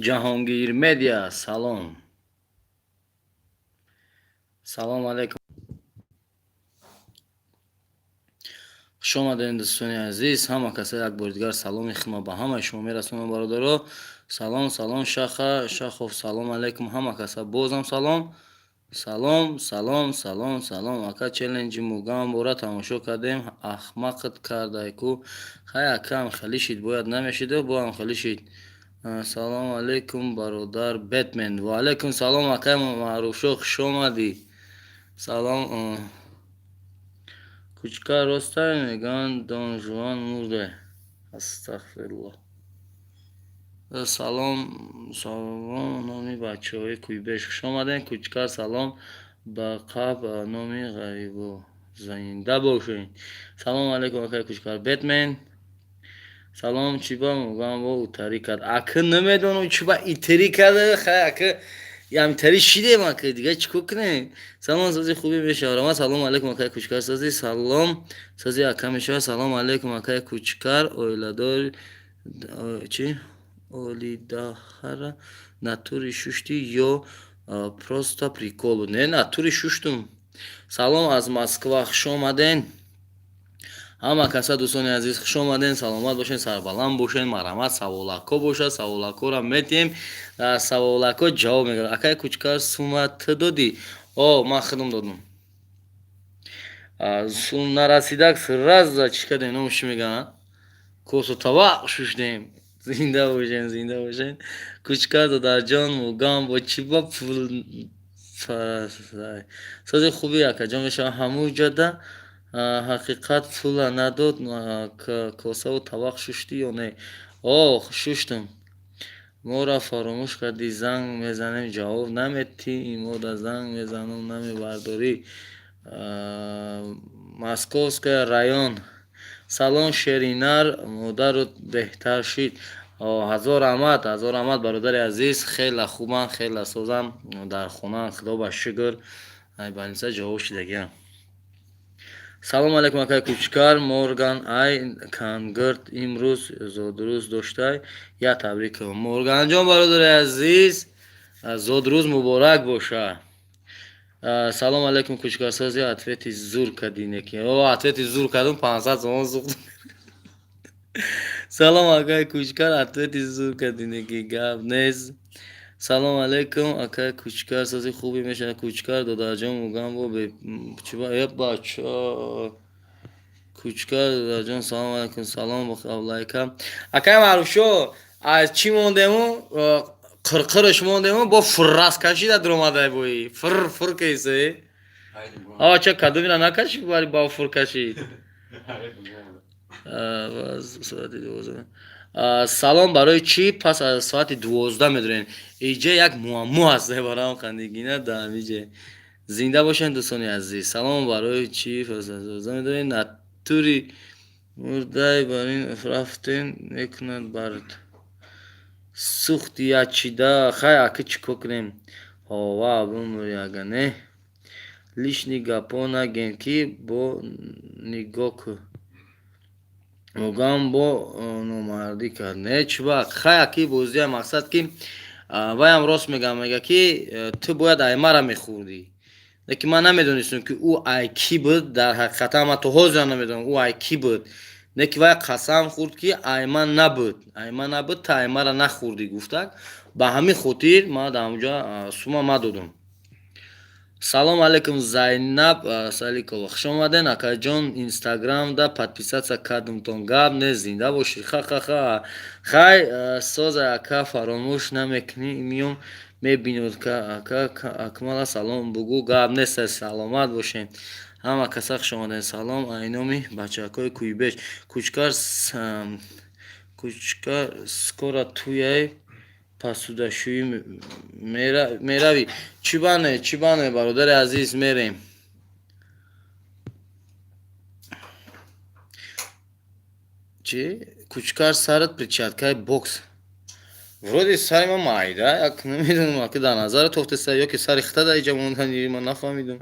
Ҷаҳонгир Медиа, салом. Салом алейкум. Хуш омадем, дӯстони азиз. Ҳама каса як бори дигар саломи хидмат ба ҳамаи шумо мерасонам, бародаро. Салом, салом, Шаха Шахов, салом алейкум ҳама каса. Бозам салом. Салом, салом, салом, салом. Ака, челленҷи мугам бора тамошо кардем, ахмақат кардай ку. Хай, акам хеле шид, бояд намешиду, боам хеле шид. Салом алейкум, бародар Бэтмен. Ва алейкум салом, акай Маъруфшо, хуш омадӣ. Салом. Кучка, ростай мегӯянд, Дон Жуан мурде. Астағфируллоҳ. Салом, салом, номи бачаҳои Куйбеш. Хуш омадем, Кучка, салом. Ба қаб номи ғарибо. Зинда бошед. Салом алейкум, акай Кучкар. Бэтмен. Салом, чӣ ба мугам бо утарӣ кард? Ака, намедонам, чӣ ба итарӣ карда, хай, ака, ямтари шидем, ака, дига чӣ кор кунем? Салом, сози хубӣ мешавад. Салом алейкум, акай Кучкар, сози салом, сози ака мешавад. Салом алейкум, акай Кучкар, оиладор чӣ? Олидаҳара натури шуштӣ ё просто прикол буд? Не, натури шуштум. Салом аз Москва, хуш омаден. Ҳама каса, дӯстони азиз, хуш омаден, саломат бошен, сарбаланд бошен. Марҳамат, саволакҳо бошад, саволакҳоро метиҳем, дар саволакҳо ҷавоб мегардад. Акай Кучкар, сума ту додӣ? О, ман худам додум. Сум нарасидак, сразу чӣ кардем, номаш чӣ мегӯянд? Косу тавақ шуштем. Зинда бошен, зинда бошен. Кучкар додарҷон, мугам бо чӣ ба пул сози хуби, акаҷон, мешавад. Ҳамун ҷода ҳақиқат пула надод, косаву тавақ шуштӣ ё не? О, шуштум. Моро фаромӯш кардӣ, занг мезанем, ҷавоб наметӣ, мода занг мезанам, намебардорӣ. Московская район. Салом, Шеринар, модарут беҳтар шид? Ҳазор раҳмат, ҳазор раҳмат, бародари азиз. Хеле хубам, хеле созам, дар хона, худо ба шукр. Ай больница ҷавоб шидагиам. Салом алейкум, акай Кучкар. Морган ай Кангирд имрӯз зодрӯз доштай, я табрик. Морганҷон, бародари азиз, зодрӯз муборак боша. Салом алейкум, Кучкарсози, ответи зур кардӣ неки. О, ответи зур кардум, 500 сомон сӯхт. Салом, акай Кучкар, ответи зур кардӣ неки, гап нест. Салом алейкум, акай Кучкар, сози хубе мешавад. Кучкар додарҷон, мугам бо э бача. Кучкар додарҷон, салом алейкум, салом лайка. Акай Маъруфшо, аз чӣ мондему? Қирқираш мондему, бо фуррас кашида дуромадай, бои фир фир кайсе. А ча кадомира накашид, вале ба фур кашид. Соати 12. Салом, барои чӣ пас аз соати 12 медорем? Иҷа як муаммо ҳаст, барам хандигина даамиҷе. Зинда бошед, дӯстони азиз. Салом, барои чӣ пас аз 12 медорем? Натури мурдай бар ин рафтен мекунад бард. Сӯхти ячида, хай, ака, чӣ кор кунем? Ҳова бумри, ага не. Лишний гапҳо наген, ки бо нигоҳ ку. Мугам бо номардӣ кард. Не, чӣ ба хай, аки, бозия мақсад ки ваям рост мегӯям, мега ки ту бояд аймара мехӯрдӣ. Лекин ман намедонистам, ки ӯ ай кӣ буд. Дар ҳақиқатан ман то ҳозира намедонам, ӯ ай кӣ буд. Лекин вай қасам хӯрд, ки ай ман набуд, ай ман набуд, ту аймара нахӯрдӣ, гуфтак. Ба ҳамин хотир ман дар ҳамҷо сума мадодум. Салом алейкум, Зайнаб Саликова, хуш омаден, акаҷон. Инстаграмда подписаться кардумтон, гап нест, зинда бошед. Ха-ха-ха, хай, соза, ака, фаромӯш намекунӣ, миём мебинод. Ака Акмала салом бугӯ. Гап нест, саломат бошем. Ҳама каса хуш омаден. Салом айноми бачакҳои Куйбеш. Кучкар, Кучкар, скоро туяй посудашӯӣ меравӣ? Чӣ бане, чӣ бане, бародари азиз, мерем. Чӣ, Кучкар, сарат перчаткаи бокс вроде сари ман майда, як намедонам, ака, дар назара тофтеса ё ки сари хита дар иҷа мондан, ман нафаҳмидам.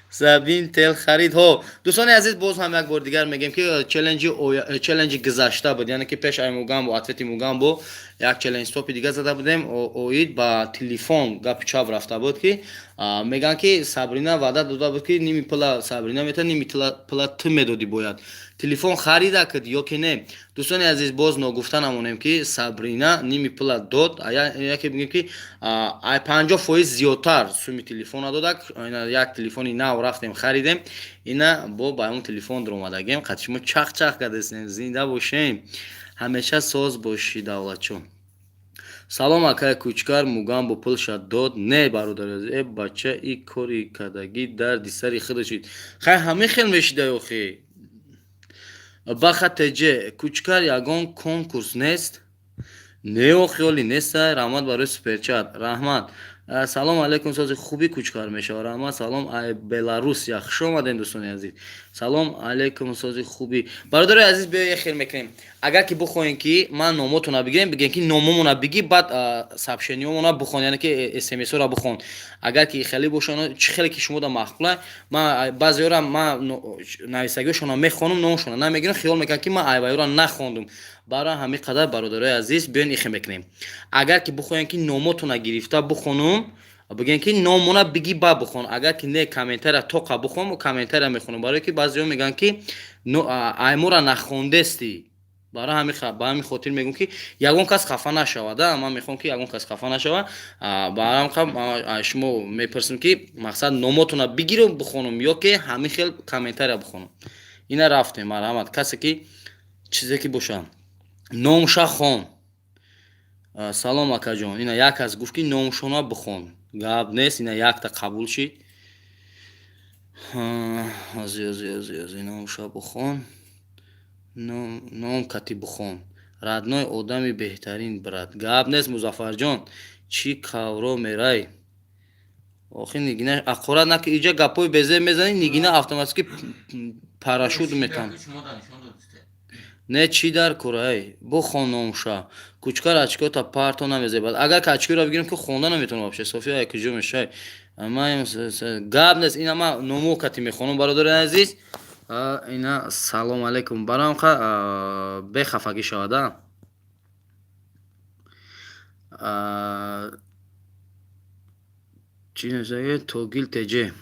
Сабин тел харид. Ҳо, дӯстони азиз, боз ҳам як бор дигар мегӯем, ки челленҷи гузашта буд, яъне ки пеш ай Мугамбо, ответи Мугамбо, як челлендж стопи дига зада будем оид ба телефон. Гапи чап рафта буд, ки мегӯянд, ки Сабрина ваъда дода буд, ки ними пула Сабрина метавад, ними пула ту медодӣ. Бояд телефон харида кид ё ки не? Дӯстони азиз, боз ногуфта намонем, ки Сабрина ними пула дод, яке бигем, ки ай 50% зиёдтар суми телефона додак. Як телефони нав рафтем, харидем, ина бо ба он телефон дуромадагем, қад шумо чах-чах кардесем. Зинда бошем, ҳамеша соз бошӣ, Давлатчон. Салом, акай Кучкар, Мугамбо пулша дод? Не, бародари азиз. Э, бача, и кори кардагӣ дарди сари худашид. Хай, ҳамин хел мешидай охи. Баха теҷе, Кучкар, ягон конкурс нест? Не, охи, оли неста. Раҳмат барои суперчат, раҳмат. Салом алейкум, сози хуби, Кучкар, мешава. Раҳмат. Салом ай Беларусия, хуш омадем, дӯстони азиз. Салом алейкум, сози хуби, бародари азиз. Биё, як хел мекунем. Агар ки бихоҳем, ки ман номотона бигирем, бигем, ки номомона бигӣ, баъд сообщениёмона бихон, яъне ки смсора бихон. Агар ки хеле боша, чӣ хеле ки шумо да маъқула. Ман баъзеёра ман нависагиҳошона мехонам, номошона намегирам, хиёл мекунам, ки ман айваёра нахондум. Барои ҳамин қадар, бародарои азиз, биён, ихе мекунем. Агар ки бихоҳем, ки номотона гирифта бихонум, бигем, ки номона бигӣ, ба бихон. Агар ки не, комментария тоқа бихон, комментария мехонам, барое ки баъзеҳо мегӯянд, ки аймора нахондестӣ. Барои ба ҳамин хотир мегӯм, ки ягон кас хафа нашавад. Ман мехоҳам, ки ягон кас хафа нашавад. Ба шумо мепурсем, ки мақсад номотона бигирам, бихонам ё ки ҳамин хел комментария бихонам. Ина рафтем, марҳамат, касе ки чизе ки боша, номша хон. Салом, акаҷон. Ина як кас гуфт, ки номшона бихон. Гап нест, ина якта қабул шид. Ази, ази, ази, ази, номша бихон, ном кати бихон. Родной, одами беҳтарин, брат. Гап нест, Музаффарҷон, чӣ кавро мерай охи? Нигина, ақорат наки, иҷа гапҳои безеб мезанӣ, Нигина автоматики парашют метан. Не, чӣ дар курай? Бихон номша. Кучкар, очкота парто, намезебад. Агар ки очкоро бигирем, ки хонда наметавонам вообще. София, куҷо мешай? Гап нест, ина ман номо кати мехонам, бародари азиз. Ина, салом алейкум. Бароям ха бехафагӣ шавада. Чӣ нависаги? Тогил теҷе,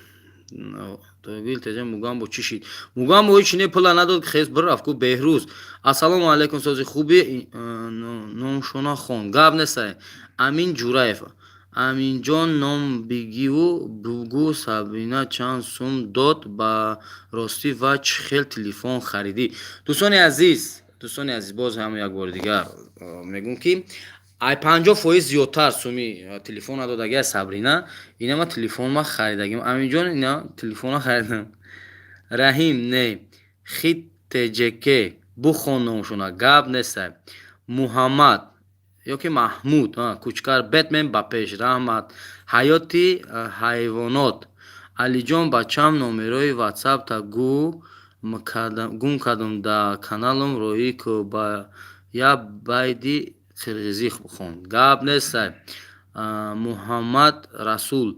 Тогил теҷе, Мугамбо чӣ шид? Мугамбо ҳеч не, пула надод, хез бирафт ку. Беҳрӯз, ассалому алайкум, сози хуби, номшона хон. Гап нестай. Амин Ҷураев, Аминҷон, ном бигиву бугӯ, Сабрина чанд сум дод ба ростӣ ва чӣ хел телефон харидӣ? Дӯстони азиз, дӯстони азиз, боз ҳам як бори дигар мегӯм, ки ай 50% зиёдтар суми телефон надодагия Сабрина. Ина ма телефон ма харидагим, Аминҷон, ина телефона харидам. Раҳим, не, хит теҷк, бухон номшона. Гап нестай. Муҳаммад ё ки Маҳмуд, Кучкар, Бетмен ба пеш, раҳмат. Ҳаёти ҳайвонот, Алиҷон, бачам, номерои ватсапта гум кардам, да каналам роӣ ку, ба я байди қирғизӣ бихон. Гап нестай. Муҳаммад Расул,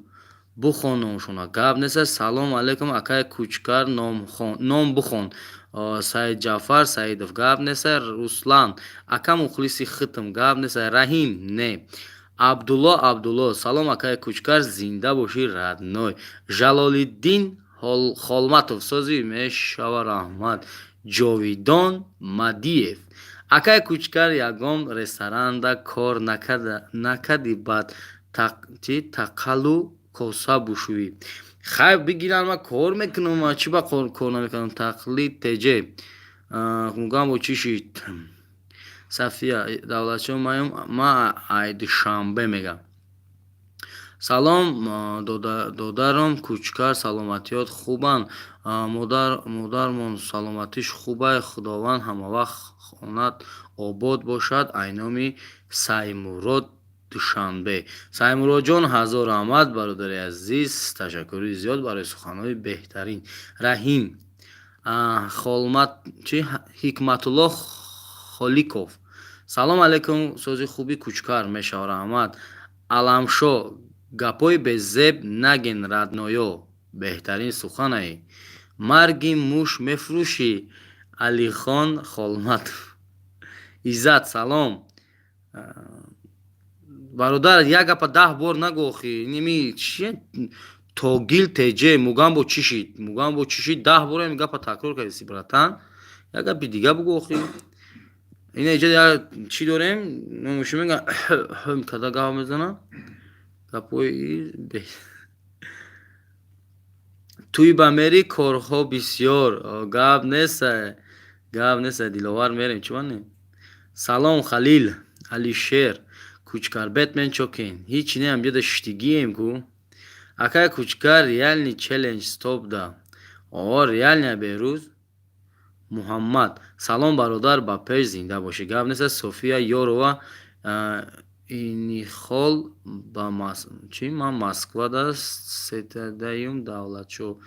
бухон номшона. Гап нестай. Салом алейкум, акай Кучкар, ном бухон. Саидҷафар Саидов, гап нестай. Руслан, ака, мухлиси хитм. Гап нестай. Раҳим, не. Абдулло, Абдулло, салом, акай Кучкар, зинда бошӣ, родной. Жалолиддин Холматов, созӣ мешава, раҳмат. Ҷовидон Мадиев, акай Кучкар, ягон ресторанда кор накарди, баъд тақалу коса бушӯӣ? Хай, бигирам, ман кор мекунам, чӣ ба кор намекунам? Тақлид теҷ, Мугамбо чӣ шид? Сафия Давлатшо, ма ай Душанбе мегам. Салом, додарам Кучкар, саломатиёт хубанд? Модармон саломатиш хубай. Худованд ҳамавақт хонат обод бошад. Айноми Саймурод, Душанбе. Саймуродҷон, ҳазор раҳмат, бародари азиз, ташаккури зиёд барои суханҳои беҳтарин. Раҳим Холмат, чи, Ҳикматулло Холиков, салом алейкум, сози хуби, Кучкар, мешава, раҳмат. Аламшо, гапҳои безеб наген, роднойо. Беҳтарин суханае. Марги муш мефурӯшӣ, Алихон Холматов. Иззат, салом, бародар. Як гапа 10 бор нагӯ, охи. Ними чи тогил теҷе Мугамбо чӣ шид, Мугамбо чӣ шид? 10 бор ҳамин гапа такрор кардиси, братан, як гапи дига бугӯ, охи. Ина иҷа як чӣ дорем, номуши мега када гап мезана, гапҳои. Туй ба мери, корҳо бисёр. Гап нест, гап нест, Диловар, мерем, чӣ бане. Салом, Халил, Алишер. Кучкар Бетмен чокен? Ҳичи не, амҷода шиштигием ку. Акай Кучкар, реальный челлендж стоп да? О, реальный. Беҳрӯз Муҳаммад, салом, бародар, ба пеш, зинда бошӣ. Гап нест. София Ёрова, инихол ба чи ман Москвада сетадаюм давлатшо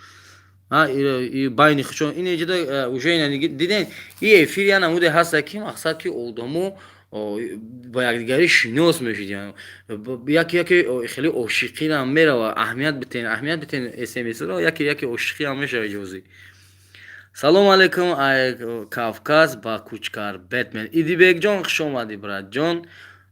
байни хучон ин иҷода уже ина диден. И эфир я намуде ҳаста, ки мақсад, ки одамо ба якдигарӣ шинос мешудиянд, яке яке хеле ошиқирам мерава. Аҳамият битен, аҳамият битен смсро, яке яке ошиқиам мешава иҷозӣ. Салому алайкум, ай Кавказ ба Кучкар Бетмен. Идибекҷон, хуш омадӣ, братҷон.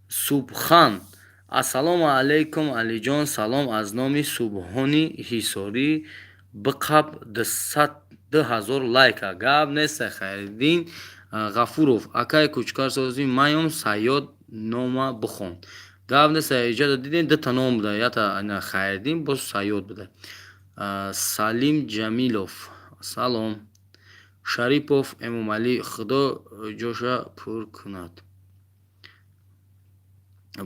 Субхан, ассалому алайкум, Алиҷон, салом аз номи Субҳони Ҳисорӣ. Биқаб 2000 лайка. Гап нест. Хайриддин Ғафуров, акай Кучкар, созӣ, маём Сайёд, нома бихон. Гап нест. Иҷода дидем, дута ном буда, ята Хайриддин, боз Сайёд буда. Салим Ҷамилов, салом. Шарипов Эмомалӣ, Худо ҷоша пур кунад.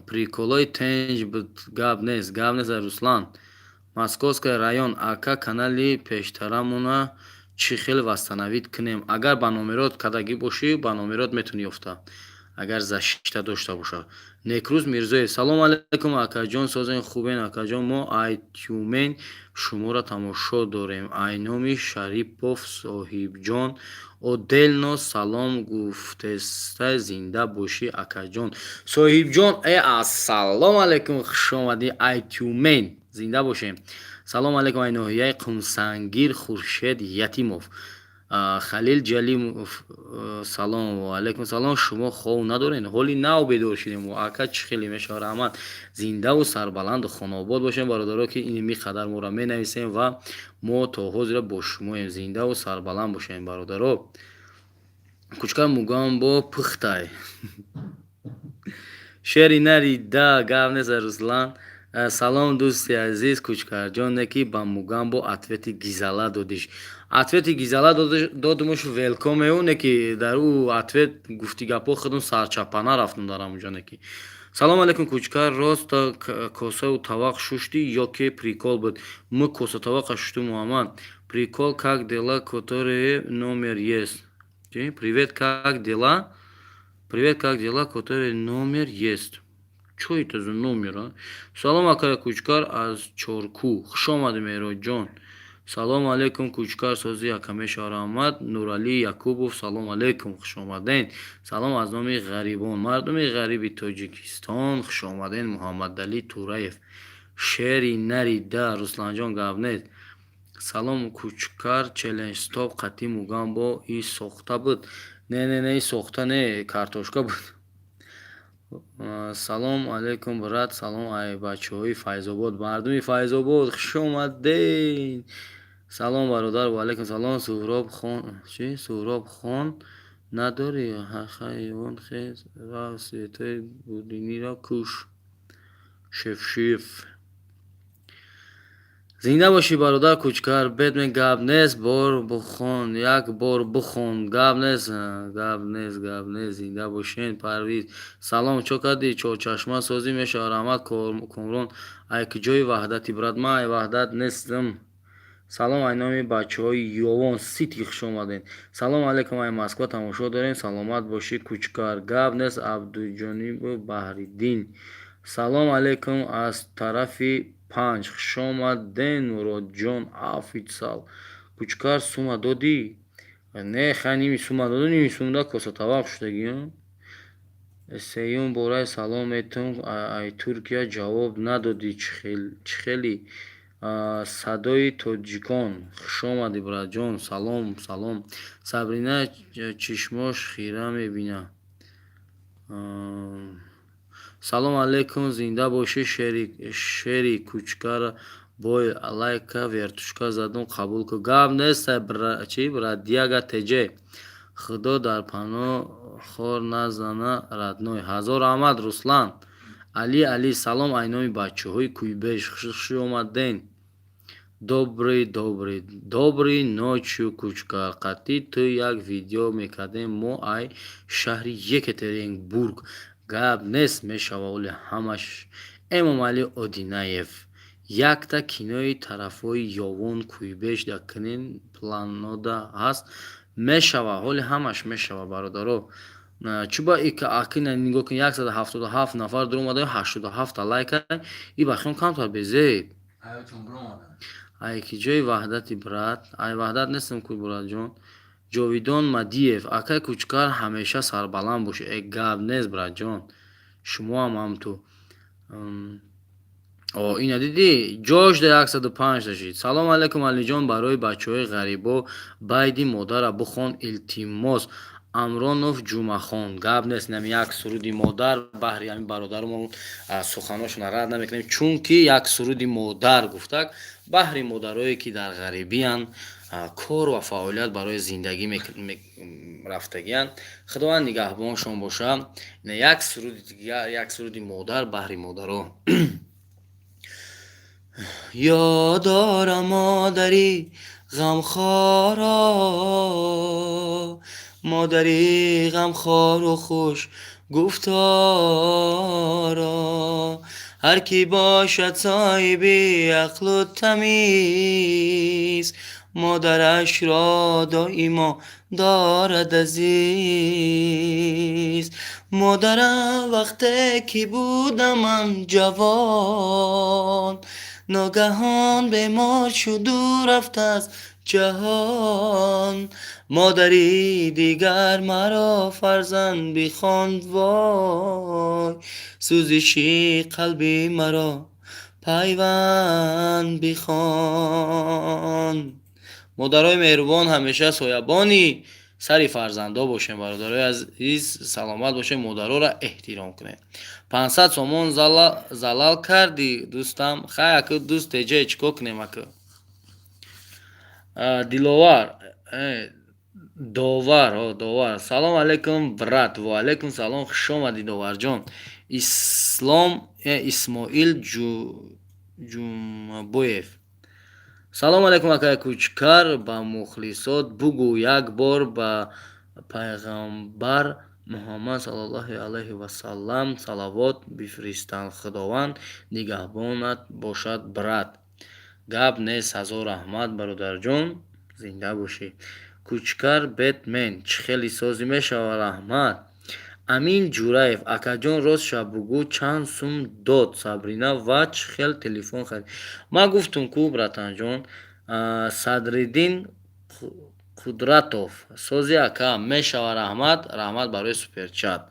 Приколои тенҷ буд. Гап нест, гап нест. Руслан, Московский район. Ака, канали пештарамона чӣ хел восстановить кунем? Агар ба номерот кардагӣ бошӣ, ба номерот метавонӣ ёфта, агар защита дошта бошад. Некрӯз Мирзоев, салому алайкум, акаҷон, созен, хубен, акаҷон? Мо ай Тюмен шуморо тамошо дорем. Ай номи Шарипов Соҳибҷон отдельно салом гуфтеста. Зинда бошӣ, акаҷон. Соҳибҷон, э, ассалому алайкум, хушомадӣ ай Тюмен, зинда бошем. Салому алайкум, ай ноҳияи Қумсангир Хуршед Ятимов. Халил Ҷалимов, салом. Ваалайкум салом. Шумо хов надорен? Ҳоли нав бедор шудем, ака, чӣ хеле мешавад. Раҳмат, зиндаву сарбаланду хонаобод бошем, бародаро, ки ин миқадар моро менависем ва мо то ҳозира бо шумоем. Зиндаву сарбаланд бошем, бародаро. Кучкар, Мугамбо пухтай, шери нарида. Гап нест. Руслан, салом, дӯсти азиз. Кучкарҷон, не ки ба Мугамбо ответи гизала додиш? Ответи гизала додумуш, велкомеу, не ки дар ӯ ответ гуфти гапҳо худум сарчапана рафтум дар ҳамонҷо, не ки. Салому алайкум, Кучкар, рост косаву тавақ шуштӣ ё ки прикол буд? Мы коса тавақа шушту, Муҳаммад. Прикол, как дела, который номер есть? Привет, как дела? Привет, как дела, который номер есть? Чё это за номер, а? Салом, акай Кучкар, аз Чоркӯ. Хуш омадӣ, Меҳроҷон. Салому алайкум, Кучкар, сози, акамеша, раҳмат. Нуралӣ Якубов, салому алайкум, хуш омаден. Салом аз номи ғарибон, мардуми ғариби Тоҷикистон, хуш омаден. Муҳаммадалӣ Тураев, шери нарида. Русланҷон, гап нест. Салом, Кучкар, челлендж стоп қатъи Мугамбо и сохта буд? Не, не, не, и сохта не, картошка буд. Салом алейкум, брат, салом ай бачаҳои Файзобод, мардуми Файзобод, хуш омадед. Салом, бародар. Ваалайкум салом. Суҳроб хон, чи Суҳроб хон надорӣ? Хайвон, хез, рафт, светои будиниро куш. Шефшиф, зинда бошӣ, бародар. Кучкар Бетмен, гап нест, бор бухон, як бор бухон. Гап нест, гап нест, гап нест, зинда бошен. Парвиз, салом, чо кардӣ? Чорчашма, созӣ мешавад, раҳмат. Комрон, ай куҷои Ваҳдати, брат? Ман ай Ваҳдат нестам. Салом ай номи бачаҳои Ёвон Сити, хуш омадед. Салом алейкум, ай Москва тамошо дорем, саломат бошӣ, Кучкар. Гап нест. Абдуҷонибу Баҳриддин, салом алейкум, аз тарафи панҷ, хушомаден. Муродҷон офитсал, Кучкар, сума додӣ? Не, хай, ними сума доду, ними сумда косатавақ шудагӣ. Сеюм бораи салом метум ай Туркия, ҷавоб надодӣ, чӣ хеле? Садои тоҷикон, хушомадӣ, братҷон. Салом, салом. Сабрина чишмош хира мебина. Салом алейкум, зинда бошӣ, шери Кучкар. Бой лайка вертушка задум, қабул кун. Гап нест, чи бродяга теҷе. Худо дар паноҳ, хор назана, родной. Ҳазор раҳмат, Руслан. Али Али, салом айноми бачаҳои Куйбеш, хуш омаден. Добрый, добрый, добрый ночью, Кучкар. Қатъи ту як видео мекардем, мо ай шаҳри Екатеринбург. Гап нест, мешава оли ҳамаш. Эмомалӣ Одинаев, якта кинои тарафҳои Ёвон, Куйбеш да кунен, планода ҳаст. Мешава, ҳоли ҳамаш мешава, бародаро. Чуба акина нигоҳ кун, 177 нафар дуромада, 87та лайка. И бахён камтар безеб. Ай ки ҷои Ваҳдати, брат? Ай Ваҳдат нестам ку, братҷон. Ҷовидон Мадиев, акай Кучкар, ҳамеша сарбаланд бошӣ. Э, гап нест, братҷон, шумоам ҳамту. О, ина дидӣ, ҷош да 105та шид. Салом алейкум, Алиҷон, барои бачаҳои ғарибо байди модара бихон, илтимос. Амронов Ҷумъахон, гап нест, нами як суруди модар баҳри ҳамин бародарумон. Суханошона рад намекунем, чунки як суруди модар гуфтак баҳри модарое, ки дар ғарибиянд, кор ва фаъолият барои зиндагӣ рафтагиянд. Худованд нигаҳбоншон боша. Як суруди дигар, як суруди модар баҳри модаро. Ёдорам модари ғамхоро, модари ғамхору хуш гуфторо. Ҳар кӣ бошад соҳиби ақлу тамиз, модарашро доимо дорад азиз. Модарам вақте ки будам ман ҷавон, ногаҳон бемор шуду рафт аз ҷаҳон. Модари дигар маро фарзанд бихонд, вой, сӯзиши қалби маро пайванд бихон. Модарои меҳрубон, ҳамеша соябони сари фарзандо бошем. Бародарои азиз, саломат бошем, модароро эҳтиром кунем. 500 сомон залал кардӣ, дӯстам. Хай, аку дӯст теҷе, чӣ кор кунем, аку? Диловар, Довар, Довар, салом алейкум, брат. Ва алейкум салом, хушомадӣ, Доварҷон. Ислом, Исмоил Ҷумабоев, салом алейкум, акай Кучкар, ба мухлисот бугӯ, як бор ба пайғамбар Муҳаммад саллаллоҳу алайҳи васаллам салавот бифиристанд. Худованд нигаҳбонат бошад, брат. Гап нест, ҳазор раҳмат, бародарҷон, зинда бошӣ. Кучкар Бэтмен, чӣ хеле созӣ мешава, раҳмат. Амин Ҷураев, акаҷон, ростша бугӯ, чанд сум дод Сабрина ва чӣ хел телефон харид? Ман гуфтум ку, братанҷон. Садриддин Қудратов, сози, ака, мешава, раҳмат, раҳмат барои суперчат.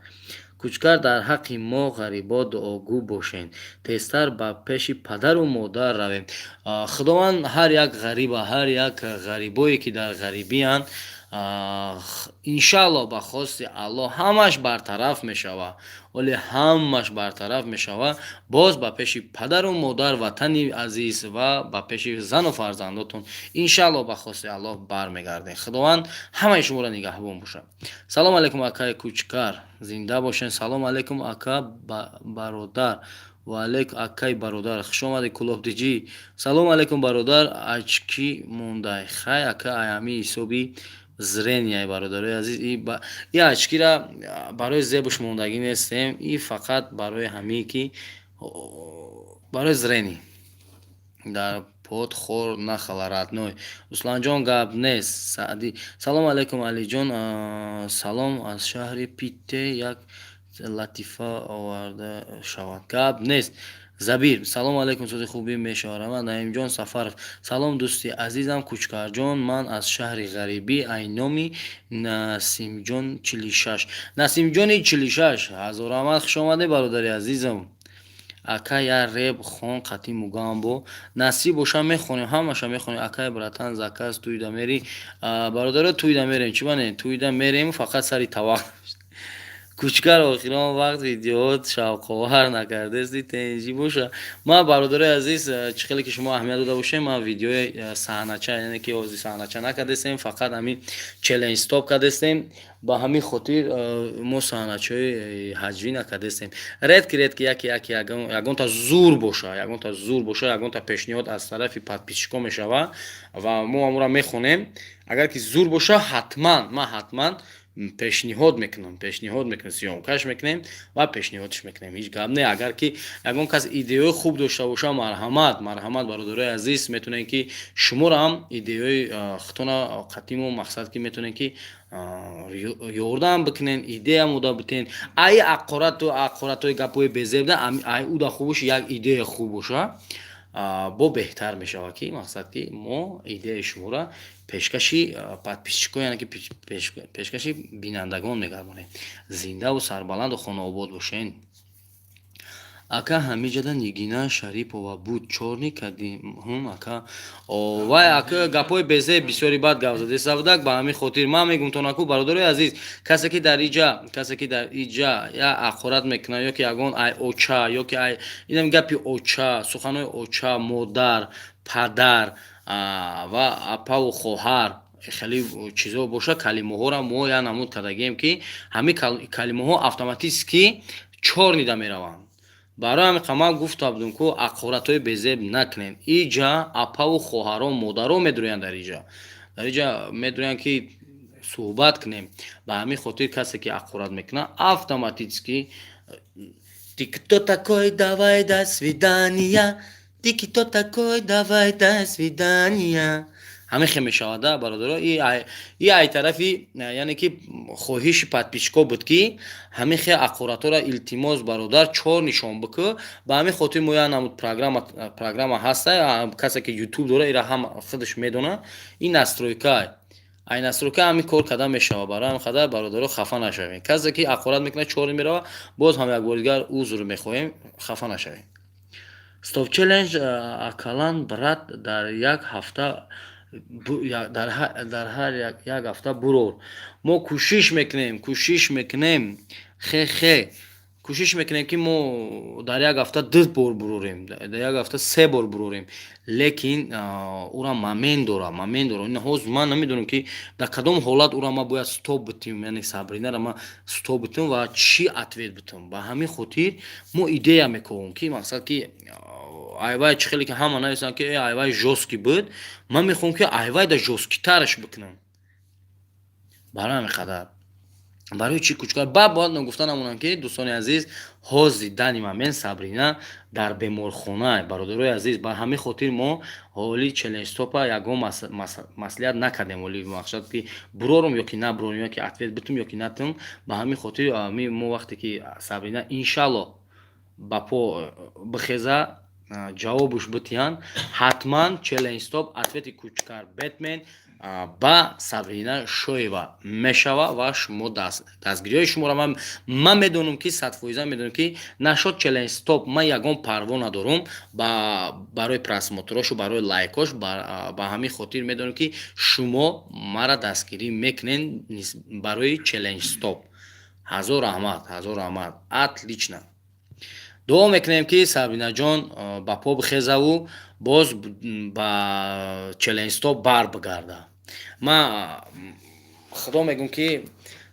Кучкар, дар ҳаққи мо ғарибо дуогӯ бошед, тезтар ба пеши падару модар равем. Худованд ҳар як ғариба, ҳар як ғарибое, ки дар ғарибиянд, иншааллоҳ, ба хости Аллоҳ ҳамаш бартараф мешава. Вале ҳамаш бартараф мешава, боз ба пеши падару модар, ватани азиз ва ба пеши зану фарзандотон, иншааллоҳ, ба хости Аллоҳ бармегардем. Худованд ҳамаи шуморо нигаҳбон бошад. Салом алейкум, акаи Кучкар, зинда бошед. Салом алейкум, ака бародар. Ваалейкум, акай бародар, хушомадӣ. Кулобдиҷӣ, салом алейкум, бародар, очки мондай. Хай, ака, аями ҳисоби зрения, бародарои азиз, и очкира барои зебуш мондагӣ нестем, и фақат барои ҳамие ки барои зрение. Дар под хор нахала, родной. Русланҷон, гап нест. Саъдӣ, салом алейкум, Алиҷон, салом аз шаҳри Пите, як латифа оварда шавад. Гап нест. Забир, салом алейкум, сози хубӣ мешавад. Наимҷон Сафаров, салом, дӯсти азизам Кучкарҷон, ман аз шаҳри ғарибӣ, айноми Насимҷон 46, Насимҷони 46, ҳазор раҳмат, хушомадед, бародари азизам. Ака, я реп хон қати Мугамбо. Насиб боша, мехонем, ҳамаша мехонем. Акай, братан, заказ туйда мери? Бародаро, туйда мерем, чӣ бане, туйда мерем, фақат сари тавақ. Кучкар, охирон вақт видеоот шавқовар накардести, тенҷӣ боша? Ман, бародарои азиз, чӣ хеле ки шумо аҳамият дода бошем, ман видеои саҳнача, яъне ки ози саҳнача накардестем, фақат ҳамин челлендж стоп кардестем. Ба ҳамин хотир мо саҳначаҳои ҳаҷвӣ накардестем. Редко, редко яке яке ягонта зур боша, ягонта зур боша, ягонта пешниҳод аз тарафи подписчикҳо мешава ва мо амура мехонем. Агар ки зур боша, ҳатман ман ҳатман пешниҳод мекунам, пешниҳод мекунем, съёмкаш мекунем ва пешниҳодш мекунем. Ҳеҷ гап не. Агар ки ягон кас идеяи хуб дошта боша, марҳамат, марҳамат, бародарои азиз, метавонем ки шуморо ҳам идеяи худтона қатиму мақсад ки метавонем ки ёрдам бикунен, идея мода битен. Ай ақорату ақоратҳои гапҳои безебда, ай уда хубуш як идея хуб боша, бо беҳтар мешавад, ки мақсад ки мо идеяи шуморо пешкаши подписчикҳо, яъне ки пешкаши бинандагон мегардонем. Зиндаву сарбаланду хонаобод бошен. Ака, ҳамиҷада Нигина Шарипова буд, чорни кардим ака. Вай ака гапҳои безеб бисёри бад гап задеста будак. Ба ҳамин хотир ман мегум тонаку, бародарои азиз, касе ки дар иҷа, касе ки дар иҷа я ақорат мекунад ё ки ягон ай оча ё ки ай инам гапи оча, суханои оча, модар, падар ва апаву хоҳар, хеле чизо боша, калимаҳоро мо я намуд кардагием, ки ҳамин калимаҳо автоматически чёрныйда мераванд. Барои ҳамин ман гуфта будем, ку ақоратҳои безеб накунем. Иҷа апаву хоҳаро, модаро медурӯянд, дар иҷа медурӯянд, ки суҳбат кунем. Ба ҳамин хотир касе ки ақорат мекунад, автоматически. Ты кто такой, давай до свидания, ты кто такой, давай до свидания. Ҳамин хел мешавада, бародаро. И ай тарафи, яъне ки хоҳиши подписчикҳо буд, ки ҳамин хел ақоратҳоро, илтимос, бародар, чор нишон бикӯ. Ба ҳамин хотир мо як намуд программа ҳаста. Касе ки Ютуб дора, ира ҳам худаш медонад. Ин настройка, ай настройка ҳамин кор карда мешавад. Барои ҳамин қадар, бародаро, хафа нашавем. Касе ки ақорат мекунад, чёрный мерава. Боз ҳам як бори дигар узр мехоҳем, хафа нашавем. Стоп челлендж акалан, брат, дар як ҳафта, дар ҳар як ҳафта бурор. Мо кӯшиш мекунем, кӯшиш мекунем, хе хе, кӯшиш мекунем, ки мо дар як ҳафта ду бор бурорем, дар як ҳафта се бор бурорем, лекин ура момент дора, момент дора. Ҳозир ман намедонам, ки дар кадом ҳолат ура ман бояд стоп битим, яъне Сабринара ман стоп битим ва чӣ ответ битим. Ба ҳамин хотир мо идея мекунем, ки мақсад ки айвай чӣ хеле ки ҳама нависанд, ки айвай жёсткий буд, ман мехоҳам, ки айвайда жёсткийтараш бикунам. Барои ҳамин қадар, барои чӣ кучка ба бояд ногуфта намонам, ки, дӯстони азиз, ҳозир данный момент Сабрина дар беморхона, бародарои азиз. Ба ҳамин хотир мо ҳоли челлендж стопа ягон маслиҳат накардем. Ҳоли мақсад ки бурорум ё ки набурорум, ё ки ответ битум ё ки натум. Ба ҳамин хотир мо вақте ки Сабрина, иншалло, ба по бихеза, ҷавобуш битиҳанд, ҳатман челлендж стоп ответи Кучкар Бэтмен ба Сабрина Шоева мешава ва шумо дастгириҳои шуморо ман медонам, ки 100% медонам, ки нашод челлендж стоп ман ягон парво надорум барои просмотрошу, барои лайкош. Ба ҳамин хотир медонам, ки шумо мара дастгирӣ мекунед барои челлендж стоп. Ҳазор раҳмат, ҳазор раҳмат. Отлично, дуо мекунем, ки Сабринаҷон ба по бихезаву боз ба челлендж стоп бар бигарда. Ман худо мегӯм, ки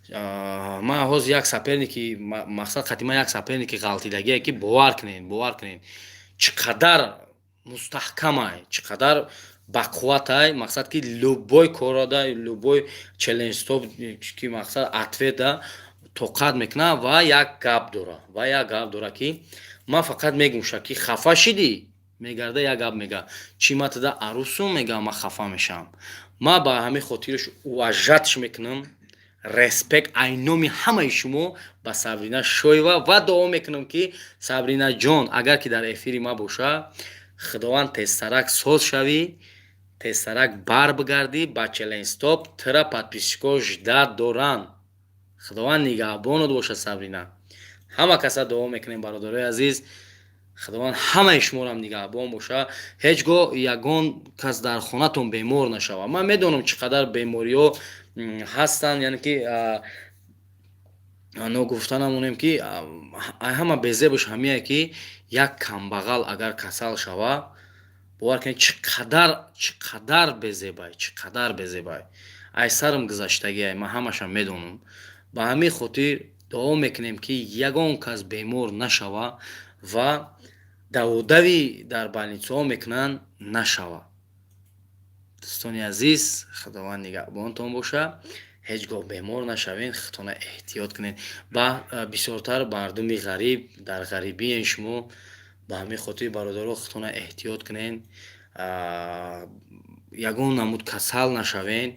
ман ҳозир як соперники, мақсад қати ман як соперники ғалтидагие, ки бовар кунед, бовар кунед, чӣ қадар мустаҳкамай, чӣ қадар бақувватай. Мақсад ки любой корада, любой челлендж стоп ки мақсад ответа тоқат мекунад ва як гап дора, ва як гап дора, ки ман фақат мегӯша, ки хафа шидӣ, мегарда, як гап мега: «Чӣ, ма тада арӯсум?» Мега, ман хафа мешавам. Ман ба ҳамин хотирш уважатьш мекунам. Респект ай номи ҳамаи шумо ба Сабрина Шоева ва дуо мекунам, ки Сабринаҷон, агар ки дар эфири ма боша, Худованд, тезтарак соз шавӣ, тезтарак бар бигардӣ ба челлендж стоп. Тира подписчикҳо ждать доранд. Худованд нигаҳбонот бошад, Сабрина. Ҳама каса дуо мекунем, бародарои азиз. Худованд ҳамаи шуморам нигаҳбон боша. Ҳеҷ гоҳ ягон кас дар хонатон бемор нашавад. Ман медонам, чӣ қадар бемориҳо ҳастанд, яъне ки ногуфта намонем, ки ҳама безебуш ҳамие, ки як камбағал агар касал шава, бовар кунед, чӣ қадар, чӣ қадар безебай, чӣ қадар безебай. Ай сарам гузаштагиай, ман ҳамаша медонам. Ба ҳамин хотир дуо мекунем, ки ягон кас бемор нашава ва даводави дар больницаҳо мекунанд нашава. Дӯстони азиз, Худованд нигаҳбонтон боша. Ҳеҷ гоҳ бемор нашавед, худтона эҳтиёт кунед. Ба бисёртар мардуми ғариб, дар ғарибиен шумо. Ба ҳамин хотир, бародаро, худтона эҳтиёт кунед, ягон намуд касал нашавед.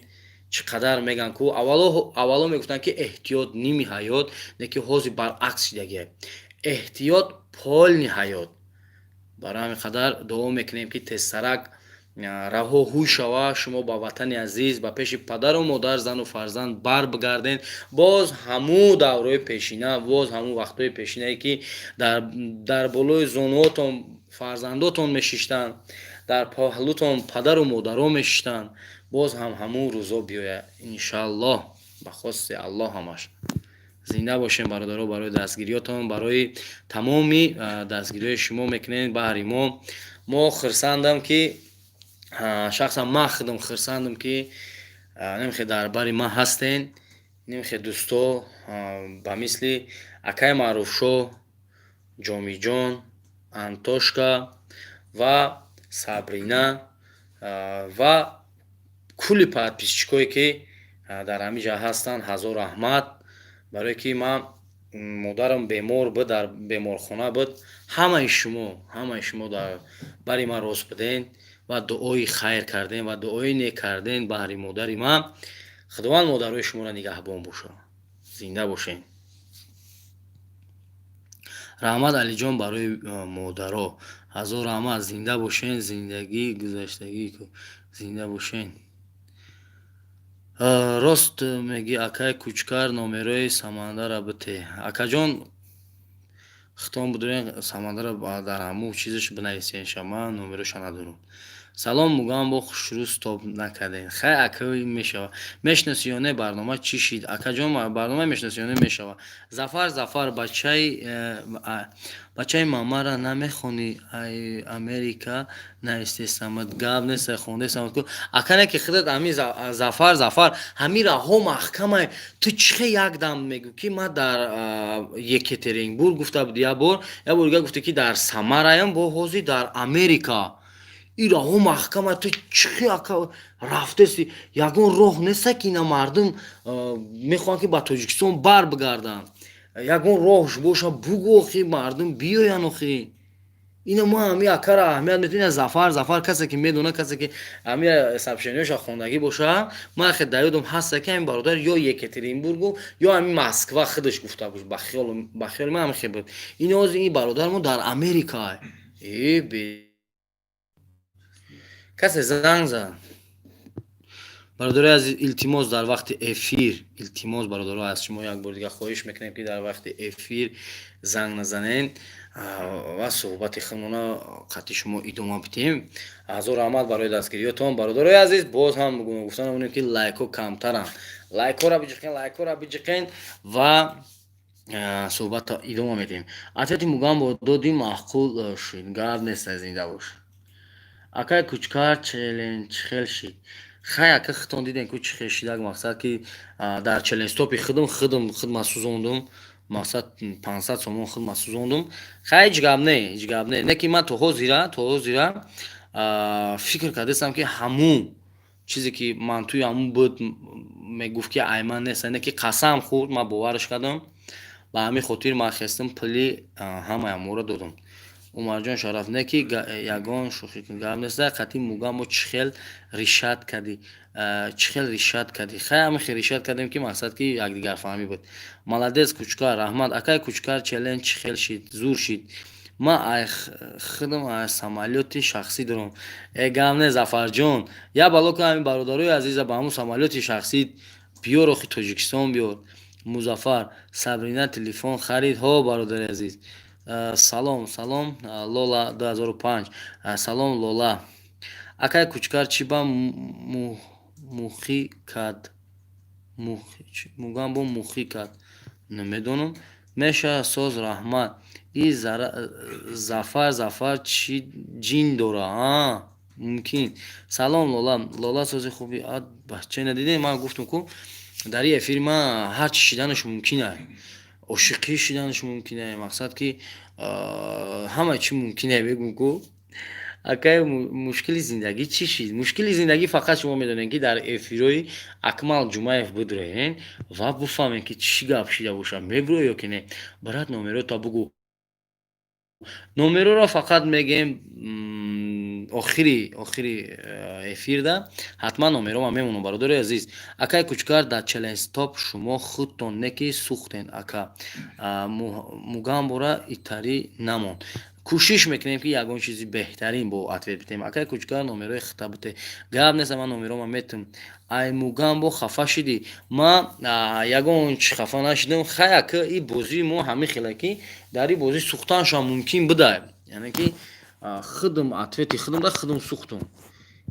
Чӣ қадар мегӯянд ку, аввало мегуфтанд, ки эҳтиёт ними ҳаёт, не ки ҳозир баръакс шидагия: эҳтиёт полный ҳаёт. Барои ҳамин қадар дуо мекунем, ки тезтарак раҳо ҳуй шава, шумо ба ватани азиз, ба пеши падару модар, зану фарзанд бар бигарден. Боз ҳамун давраи пешина, боз ҳамун вақтҳои пешинае, ки дар болои зонуотон фарзандотон мешиштанд, дар паҳлутон падару модаро мешиштанд, боз ҳам ҳамун рӯзо биёяд, иншааллоҳ, ба хости Аллоҳ ҳамаш. Зинда бошем, бародаро, барои дастгириётон, барои тамоми дастгириҳои шумо мекунед баҳри мо. Мо хурсандам, ки шахсан ман худам хурсандам, ки немхе дар бари ман ҳастен, немхе дӯсто, ба мисли акай Маъруфшоҳ, Ҷомиҷон, Антошка ва Сабрина ва кулли подписчикое, ки дар ҳамин ҷа ҳастанд. Ҳазор раҳмат, барое ки ман модарам бемор буд, дар беморхона буд, ҳамаи шумо дар бари ман рост буден ва дуои хайр кардем ва дуои нек кардем баҳри модари ман. Худованд модарои шуморо нигаҳбон бошад. Зинда бошед. Раҳмат, Алиҷон, барои модаро. Ҳазор раҳмат. Зинда бошен. Зиндагӣ гузаштагӣ, зинда бошен. Рост мегӣ, акай Кучкар, номерои Самандара бите. Акаҷон, хитон будурен, Самандара дар ҳамун чизаш бинависенша, ман номероша надорам. Салом, Мугамбо, хушрӯ стоп накардем. Хай, ака, мешава. Мешиноси ё не, барнома чӣ шид? Акаҷон, барнома мешиноси ё не, мешава. Зафар, Зафар, бачаи мамара намехонӣ? Ай Америка навистесамад, гап нест, хондесамад ку. Ака, не ки худат ҳами Зафар, Зафар, ҳами раҳо маҳкамай. Ту чихе якдам мегӯ, ки ман дар Екатеринбург гуфта буди як бор, як бор дига гуфте, ки дар Самараям, бо ҳозир дар Америка. И раҳо маҳкама, ту чихе, ака, рафтеси? Ягон роҳ неста, ки ина мардум мехоҳанд, ки ба Тоҷикистон бар бигарданд? Ягон роҳш боша, бугӯ, охи, мардум биёянд, охи. Ина мо ҳами акара аҳамият метавонем. Ина Зафар, Зафар, касе ки медона, касе ки ҳами сообщениёша хондагӣ боша, ман хе дар ёдам ҳаста, ки ҳамин бародар ё Екатеринбургу, ё ҳамин Москва худаш гуфта буд. Ба хиёли ман ҳамин хел буд. Ин ҳозир ин бародармо дар Америка. Э, касе занг зад. Бародарои азиз, илтимос, дар вақти эфир, илтимос, бародаро, аз шумо як бор дига хоҳиш мекунем, ки дар вақти эфир занг назанед ва суҳбати худмона қатъи шумо идома бидиҳем. Ҳазор раҳмат барои дастгириётон, бародарои азиз. Боз ҳам гуфта намонем, ки лайкҳо камтаранд. Лайкҳоро биҷиқен, лайкҳоро биҷиқен ва суҳбатро идома медиҳем. Ответи Мугамбо додӣ, маъқул шуд, гап нест, зинда бош. Акай Кучкар, челлендж хел шид? Хай, ака, худтон дидем ку, чӣ хел шидак. Мақсад, ки дар челлендж стопи худам худма сӯзондум. Мақсад, 500 сомон худма сӯзондум. Хай, ҳеҷ гап не, ҳеҷ гап не. Не ки ман то ҳозира фикр кардастам, ки ҳамун чизе, ки ман туи ҳамун буд, мегуфт, ки ай ман нест, не ки қасам хӯрд, ман бовараш кардам. Ба ҳамин хотир ман хестам, пули ҳамаи ҳаморо додам. Умарҷон Шараф, не ки ягон шӯхӣ, гап нест. Қатъи Мугамбо чӣ хел решать кардӣ? Чӣ хел решать кардӣ? Хай, ҳамин хел решать кардем, ки мақсад, ки якдигарфаҳмӣ буд. Молодец, Кучкар, раҳмат. Акай Кучкар, челлендж чӣ хел шид? Зур шид. Ман ай худам ай самолёти шахсӣ дорам. Э, гап не, Зафарҷон, як бало ку, ҳамин бародарои азиза ба ҳамун самолёти шахсӣ биёр, охи, Тоҷикистон биёр. Музаффар, Сабрина телефон харид? Ҳо, бародари азиз. Салом, салом, Лола 2005. Салом, Лола. Акай Кучкар, чӣ ба мухӣ кард? Мугамбо мухӣ кард, намедонам. Меша соз, раҳмат. И Зафар, Зафар чӣ ҷин дора? А мумкин. Салом, Лола. Лола, сози хуби. Бача, надидем. Ман гуфтам ку, дар ин эфири ман ҳар чӣ шиданаш мумкин ай, ошиқӣ шиданаш мумкин ай, мақсад ки ҳама чӣ мумкин ай. Бегум ку, акай, мушкили зиндагӣ чӣ шид? Мушкили зиндагӣ фақат шумо медонед, ки дар эфирҳои Акмал Ҷумаев бидроен ва бифаҳмед, ки чӣ гап шида бошад. Мебиро ё ки не? Брат, номерота бугӯ. Номероро фақат мегем охири эфирда ҳатман номерома мемонам, бародари азиз. Акай Кучкар, дар челленҷ-стоп шумо худтон не ки сӯхтен, ака. Мугамбора итарӣ намонд. Кӯшиш мекунем, ки ягон чизи беҳтарин бо ответ бидем. Акай Кучкар, номерои хита бите. Гап нест, ман номерома метум. Ай Мугамбо хафа шидӣ? Ман ягон чи хафа нашидам. Хай, ака, и бозии мо ҳамин хела, ки дар ин бозӣ сӯхтаншам мумкин буда. Яъне ки худам ответи худам да худам сӯхтум.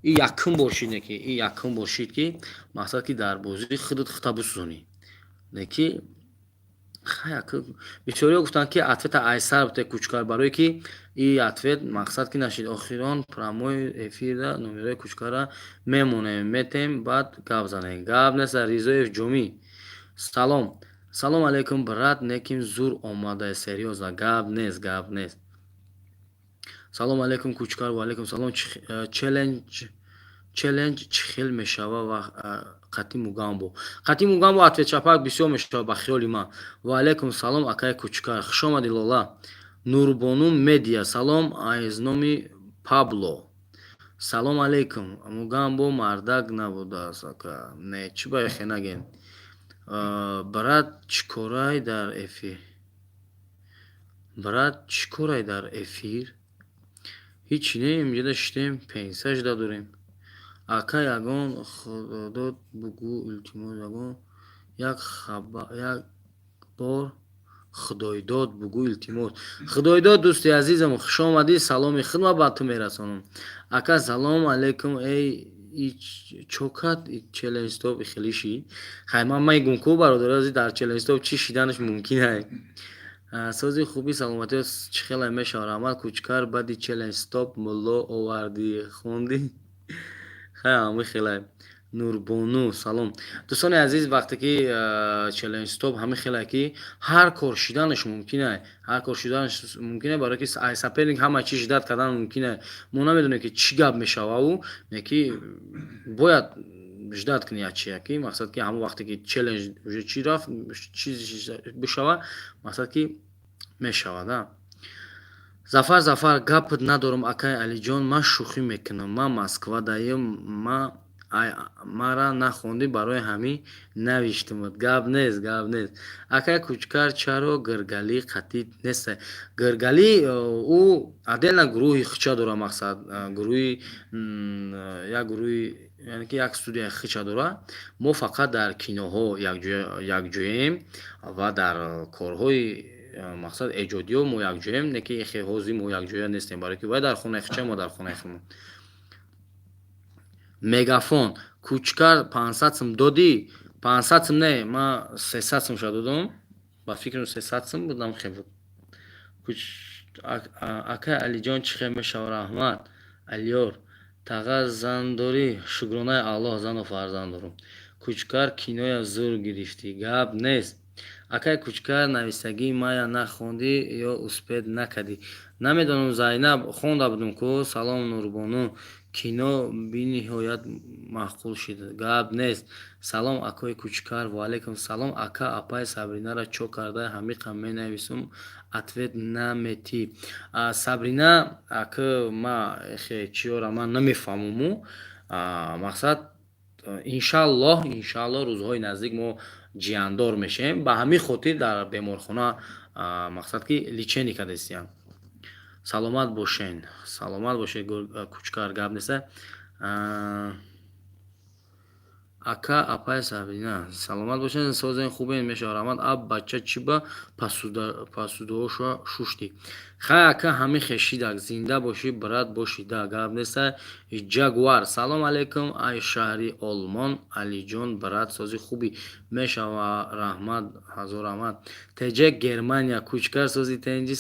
И якум бор шид, не ки и якум бор шид, ки мақсад ки дар бозӣ худат хита бисӯзонӣ. Не ки хай, бисёриҳо гуфтанд, ки ответа айсар бите, Кучкар, барое ки и ответ мақсад ки нашид. Охирон прямой эфирда номерои Кучкара мемонем, метем, баъд гап занем. Гап нест. Ризоев Ҷомӣ, салом. Салом алейкум, брат. Неким зур омада, серьёзно. Гап нест, гап нест. Салом алейкум, Кучкар. Ваалейкум салом. Челлендж чӣ хел мешава ва қати Мугамбо? Қати Мугамбо ответ чапак бисёр мешава, ба хиёли ман. Ваалейкум салом, акай Кучкар, хушомадӣ. Лола Нурбону Медиа, салом аз номи Пабло. Салом алейкум. Мугамбо мардак набудааст, ака. Не, чӣ ба яхе наген. Брат, чӣ корай дар эфир? Брат, чӣ корай дар эфир? Ҳичи не, инҷода шиштем, пенсия шуда дорем. Ака, ягон худодод бугӯ, илтимос. Ягон як бор худойдод бугӯ, илтимос. Худойдод, дӯсти азизам, хушомадӣ, саломи худма ба ту мерасонам. Ака, салом алейкум. Эй, чокат челленҷстоп хеле шид. Хай, ман мегум ку, бародари азиз, дар челленҷстоп чӣ шиданаш мумкин ай. Сози хуби, саломатиё чӣ хеле мешавад. Раҳмат, Кучкар. Баъди челленҷстоп мулло овардӣ, хондӣ. Хай, ҳамин хеле. Нурбону, салом. Дӯстони азиз, вақте ки челленҷстоп ҳамин хеле, ки ҳар кор шиданаш мумкин ай, ҳар кор шиданаш мумкин ай, барое ки ай соперник ҳама чиз ждать кардан мумкин ай. Мо намедонем, ки чӣ гап мешававу не ки бояд ждать кунӣ чия, ки мақсад ки ҳамон вақте ки челлендж уже чӣ рафт, чиз бишава, мақсад ки мешавад. А Зафар, Зафар, гапат надорам, акай Алиҷон, ман шӯхӣ мекунам. Ман Москвадаем, мара нахондӣ, барои ҳамин навиштумат. Гап нест, гап нест. Акай Кучкар, чаро Гиргалӣ қатӣ неста? Гиргалӣ ӯ отдельно гурӯҳи хича дора, мақсад гурӯҳи як гурӯҳи, яъне ки як студияи хича дора. Мо фақат дар киноҳо якҷоем ва дар корҳои, мақсад, эҷодиё мо якҷоем, не ки ҳозир мо якҷоя нестем, барое ки вай дар хонаи хича, мо дар хонаи худмон. Мегафон, Кучкар, 500 сум додӣ? 500 сум не, ман 300 сум ша додам, ба фикрам, 300 сум будам, хе буд. Акай Алиҷон, чӣ хел мешава? Раҳмат, Алиёр. Таға, зан дорӣ? Шукронаи Аллоҳ, зану фарзанд дорам. Кучкар, киноя зур гирифтӣ. Гап нест. Акай Кучкар, нависагии мая нахондӣ ё успеть накардӣ? Намедонам, Зайнаб, хонда будум ку. Салом, Нурбону. Кино бениҳоят маъқул шид. Гап нест. Салом, акои Кучкар. Ваалайкум салом, ака. Апаи Сабринаро чо карда ҳамиқа менависум, ответ наметӣ? Сабрина, ака, ма хе чиёра ман намефаҳмуму. Мақсад, иншаллоҳ, иншаллоҳ, рӯзҳои наздик мо ҷияндор мешавем. Ба ҳамин хотир дар беморхона, мақсад ки лечение кардастиям. Саломат бошен, саломат бошед, Кучкар, гап неста. Ака, апай Сабрина, саломат бошед, созен, хубен, мешава, раҳмат. Аб бача, чӣ ба посудаҳошо шуштӣ? Хай, ака, ҳамин хешидак. Зинда бошӣ, брат, бошида, гап неста. Ҷагуар, салом алейкум, ай шаҳри Олмон Алиҷон, брат, сози, хубӣ, мешава, раҳмат, ҳазор раҳмат. Теҷек, Германия, Кучкар, сози, тенҷи,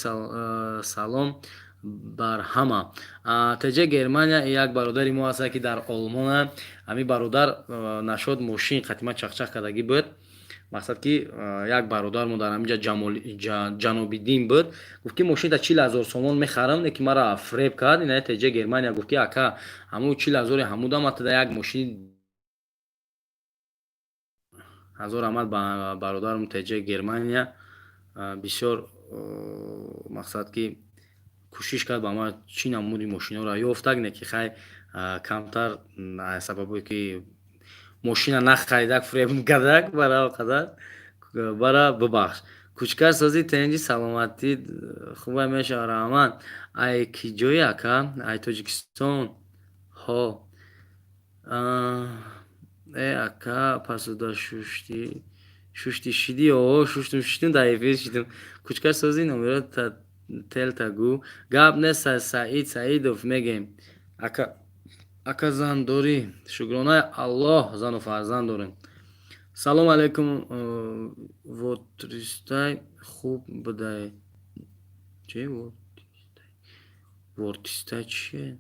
салом бар ҳама. Теҷе, Германия, як бародари мо ҳаста, ки дар Олмона. Ҳамин бародар нашод мошин қатима чақчақ кардагӣ буд. Мақсад, ки як бародармо дар ҳаминҷа, Ҷанобиддин буд, гуфт, ки мошинта 40 000 сомон мехарам, не ки мара фреб кард. Ина Теҷе, Германия, гуфт, ки ака, ҳамун 40 000-и ҳамуда ма тада як мошини. Ҳазор раҳмат ба бародарам Теҷе, Германия. Бисёр, мақсад, ки кӯшиш кард ба ман, чӣ намуди мошиноро ёфтак, не ки хай, камтар сабабое ки мошина нахаридак, фреб кардак, бара қадар бара бубахш. Кучкар, сози, тенҷи, саломатӣ, хуба, мешава, раҳмат. Ай ки ҷои, ака? Ай Тоҷикистон. Ҳо, э ака, посуда шуштӣ, шушти, шидӣ? О, шуштум, шуштум, дар эфир шидум. Кучкар, сози, номеро телта гӯ. Гап нест, Саид Саидов мегем. Ака, ака, зан дорӣ? Шукронаи Аллоҳ, зану фарзанд дорем. Салом алейкум, вотристай, хуб будай? Чи вортистай чие?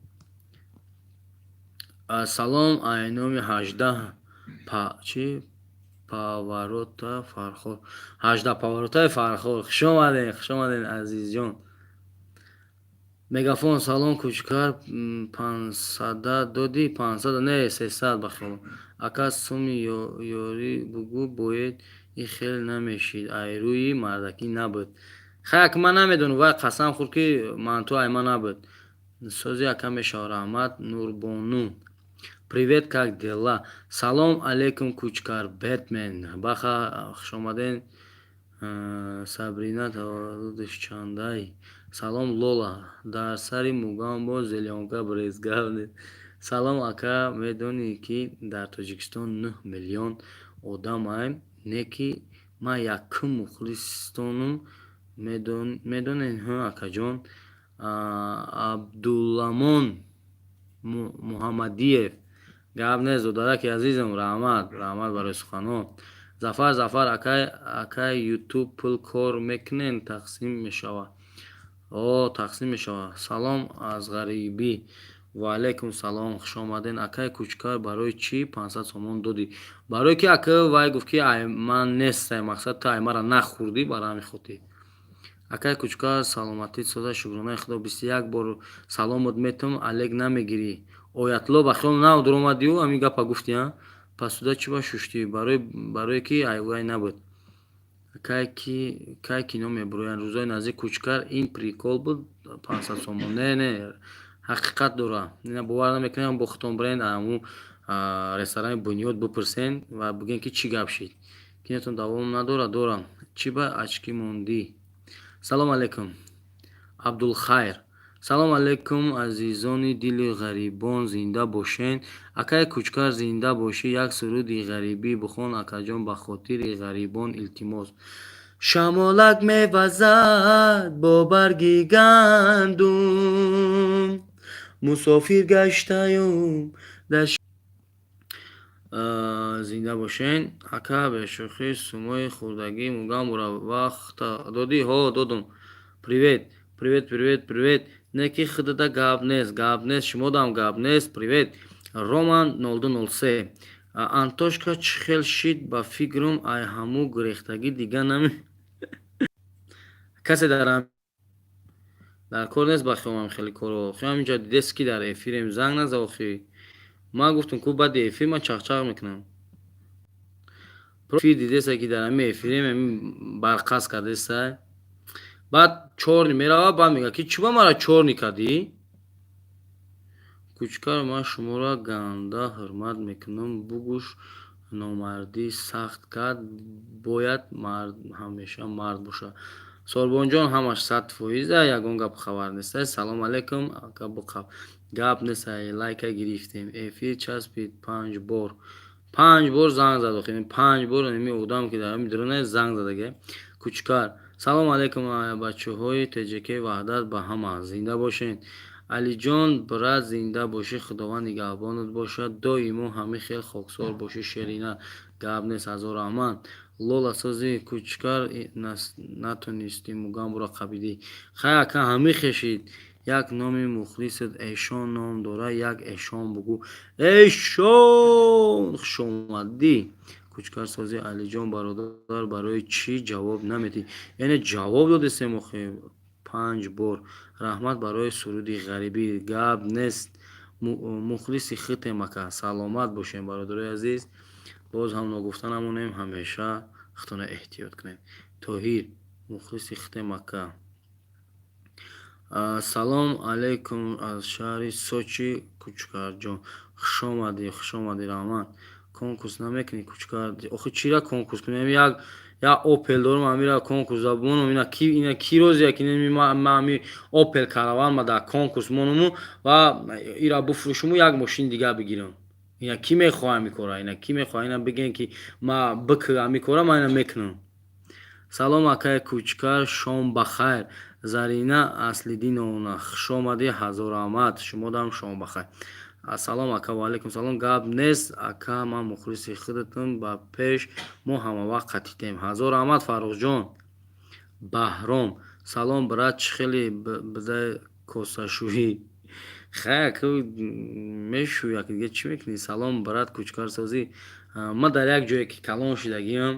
Салом, айноми 18 чи паварота Фархор, 18 паворотаи Фархор. Хушомаден, хушомаден, азизҷон. Мегафон, салом, Кучкар, 500-а додӣ? 500-а не, 300 ба хиёлам. Ака, суми ёрӣ бугӯ, боед и хел намешид, айрӯи мардакӣ набуд. Хай, ака, ман намедонам, вай қасам хӯрд, ки манту айма набуд. Сози, ака, мешава, раҳмат. Нурбону, привет, как дела? Салом алейкум, Кучкар, Бэтмен, баха, хушомаден. Сабрина, таваллудаш чандай? Салом, Лола, дар сари Мугамбо зелёнка брез, гап нест. Салом, ака, медонӣ, ки дар Тоҷикистон 9 миллион одамай, не ки ман якум мухлистонум, медонед? Ҳа, акаҷон. Абдулламон Муҳаммадиев, гап нест, додараки азизам, раҳмат, раҳмат барои суханҳо. Зафар, Зафар, акай, акай, Ютуб пул кор мекунен? Тақсим мешавад? О, тақсим мешавад. Салом аз ғарибӣ. Ваалайкум салом, хушомаден. Акай Кучкар, барои чӣ 500 сомон додӣ? Барое ки, ака, вай гуфт, ки ай ман нестай, мақсад, ту ай мара нахӯрдӣ, барои ҳамин хотир. Акай Кучкар, саломатит соза, шукронаи Худо. 21 бор саломот метум, алек намегирӣ. Оятло, ба хиёл нав дуромадию ҳамин гапа гуфтӣ, а? Посуда чӣ ба шуштӣ? Барое ки вай набуд. Кай кино мебуроянд? Рӯзои наздик. Кучкар, ин прикол буд, 500 сомон? Не, не, ҳақиқат дора. Ина бовар намекунем, бо худтон бирен ҳамун ресторани Бунёд, бипурсен ва бигӯен, ки чӣ гап шид. Кинотон давом надорад? Дорам. Чӣ ба очки мондӣ? Салом алейкум, Абдулхайр. Салом алейкум, азизони дили ғарибон, зинда бошен. Акай Кучкар, зинда бошӣ. Як суруди ғарибӣ бихон, акаҷон, ба хотири ғарибон, илтимос. Шамолак мевазад бо барги гандум, мусофир гаштаюм дар. Зинда бошен, ака. Бешӯхӣ, сумои хӯрдагӣ Мугамбура вақта додӣ? Ҳо, додум. Привет, привет, привет, привет. Не ки худада гап нест, гап нест, шумодам гап нест. Привет, Роман 0203. Антошка чӣ хел шид? Ба фикрам, ай ҳаму гурехтагӣ дига наме касе дар кор нест. Ба хиёлам, хеле коро хиёлам инҷа дидест, ки дар эфирем, занг наза. Охи, ман гуфтам ку, баъди эфир ман чақчақ мекунам. Профил дидеста, ки дар ҳамин эфирем барқас кардеста, баъд чёрный мерава, баъд мегӯяд, ки чӣ ба мара чёрный кардӣ? Кучкар, ман шуморо ганда ҳурмат мекунам. Бугӯш, номардӣ сахт кард, бояд мард ҳамеша мард бошад. Сорбонҷон, ҳамаш 100%-а, ягон гапу хабар неста. Салом алейкум, ака, буқаб, гап нест, лайка гирифтем. Эфир часпид панҷ бор. Панҷ бор занг зад, охи панҷ бор ами одам, ки дар ами дуруна занг задага. Кучкар, салом алейкум, бачаҳои ТҶК Ваҳдат, ба ҳама зинда бошед. Алиҷон, брат, зинда бошӣ, Худованд нигаҳбонат бошад, доимо ҳамин хел хоксор бошӣ. Шерина, гап нест, ҳазор раҳмат. Лола сози, Кучкар, натонистӣ Мугамбуро қабидӣ. Хай, ака, ҳамин хешид. Як номи мухлисат Эшон ном дорад, як Эшон бугӯ. Эшон, хушомадӣ. Кучкарсозӣ, Алиҷон бародар, барои чӣ ҷавоб намедиҳӣ? Яъне ҷавоб додестем охе панҷ бор. Раҳмат барои суруди ғарибӣ. Гап нест, мухлиси хитем, ака, саломат бошем. Бародарои азиз, боз ҳам ногуфта намонем, ҳамеша худтонро эҳтиёт кунед. Тоҳир, мухлиси хитем, ака. Салом алейкум аз шаҳри Сочи, Кучкарҷон, хушомадӣ, хушомадӣ, раҳмат. Конкурс намекунӣ, Кучкар? Охи чира конкурс кунем? Як Опел дорум, амира конкурс монум. Ина ки розия, ки ма ами Опел Караван ма дар конкурс монуму ва ира буфурӯшуму як мошини дигар бигирам? Ина кӣ мехоҳа ами кора? Ина кӣ мехоҳа? Ина бигӯен, ки ма бик ами кора, ма ина мекунам. Салом, акаи Кучкар, шом бахайр. Зарина Аслидиновна, хушомадӣ, ҳазор раҳмат, шумодам шом бахайр. Салом, ака. Ваалайкум салом. Гап нест, ака, ман мухлиси худатам, ба пеш, мо ҳамавақт қатитем. Ҳазор раҳмат, Фаррухҷон. Баҳром, салом, брат, чӣ хеле бидай косашӯӣ? Хай, ака, мешӯй, ака, дига чӣ мекунӣ? Салом, брат Кучкарсозӣ. Ман дар як ҷое ки калон шудагиам,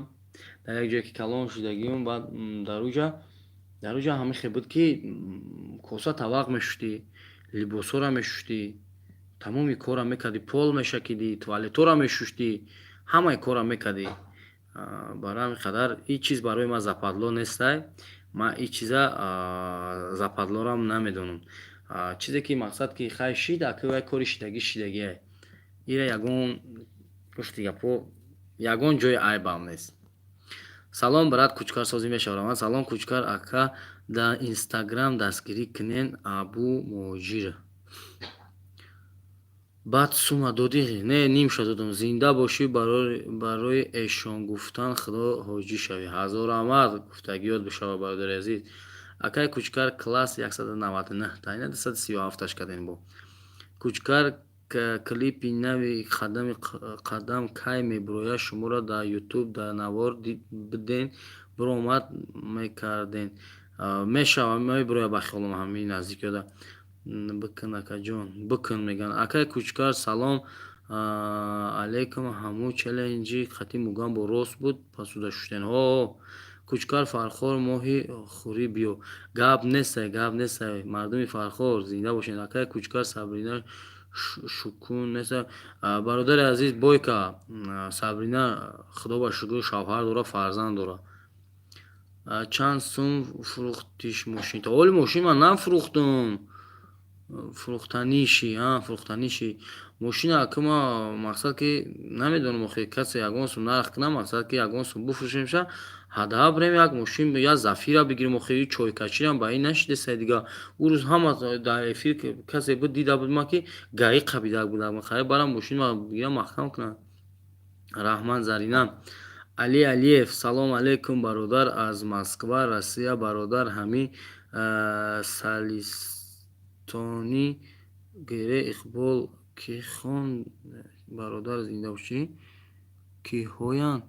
дар як ҷое ки калон шудагиам, баъд дар уҷа ҳамин хел буд, ки коса табақ мешуштӣ, либосҳоро мешуштӣ, тамоми корро мекардӣ, пол мешакидӣ, туалетҳоро мешуштӣ, ҳамаи корро мекардӣ. Барои ҳамин қадар ҳеҷ чиз барои ман западло нестай. Ман ҳеҷ чиза западлорам намедонам. Чизе ки мақсад ки хай шид, ака, вай кори шидагӣ шидагие. Ира ягон гуфти гапҳо, ягон ҷои айбам нест. Салом, брат Кучкарсозӣ, мешавад. Салом, Кучкар ака, дар Инстаграм дастгирӣ кунен, Абу Муҳоҷир. Баъд сума додӣ? Не, нимша додам. Зинда бошӣ, барои эшон гуфтан худо ҳоҷӣ шавӣ. Ҳазор раҳмат, гуфтагиёт бишавад, бародари азиз. Акаи Кучкар, класс 199 та, ина 237-аш кардем. Бо Кучкар, клипи нави қадами қадам кай мебирояд? Шуморо дар Ютуб дар навор биден, биромад мекарден. Мешава, мебирояд, ба хиёлам ҳамин наздикиёда. Бикун, акаҷон, бикун мегӯянд. Акаи Кучкар, салом алейкум, ҳамун челленҷи қати Мугамбо рост буд, пасуда шуштен? Ҳо. Кучкар, Фархор моҳи хӯрӣ биё. Гап нестай, гап нестай, мардуми Фархор, зинда бошед. Акаи Кучкар, Сабрина шукун неста? Бародари азиз, бойка, Сабрина, худо ба шукр, шавҳар дора, фарзанд дора. Чанд сум фурӯхтиш мошин? То ҳоли мошин ман нафурӯхтум. Фурӯхтаниши, фурӯхтаниши мошина, ака, ма мақсад ки намедонам охи, касе ягон сум нарх кунам, мақсад ки ягон сум буфурӯшемша, ҳадаф бирем, як мошин, як Зафира бигирем. Охи чойкачирам ба ин нашидесай дига. Ӯ рӯз ҳама дар эфир касе буд, дида буд ма, ки гаи қабидак будам, хайр, барам мошин бигирам, маҳкам кунам. Раҳмат, Зарина. Али Алиев, салом алейкум, бародар, аз Москва, Россия. Бародар, ҳамин солистони гире Иқбол кӣ хонд? Бародар, зинда бошӣ. Киҳоянд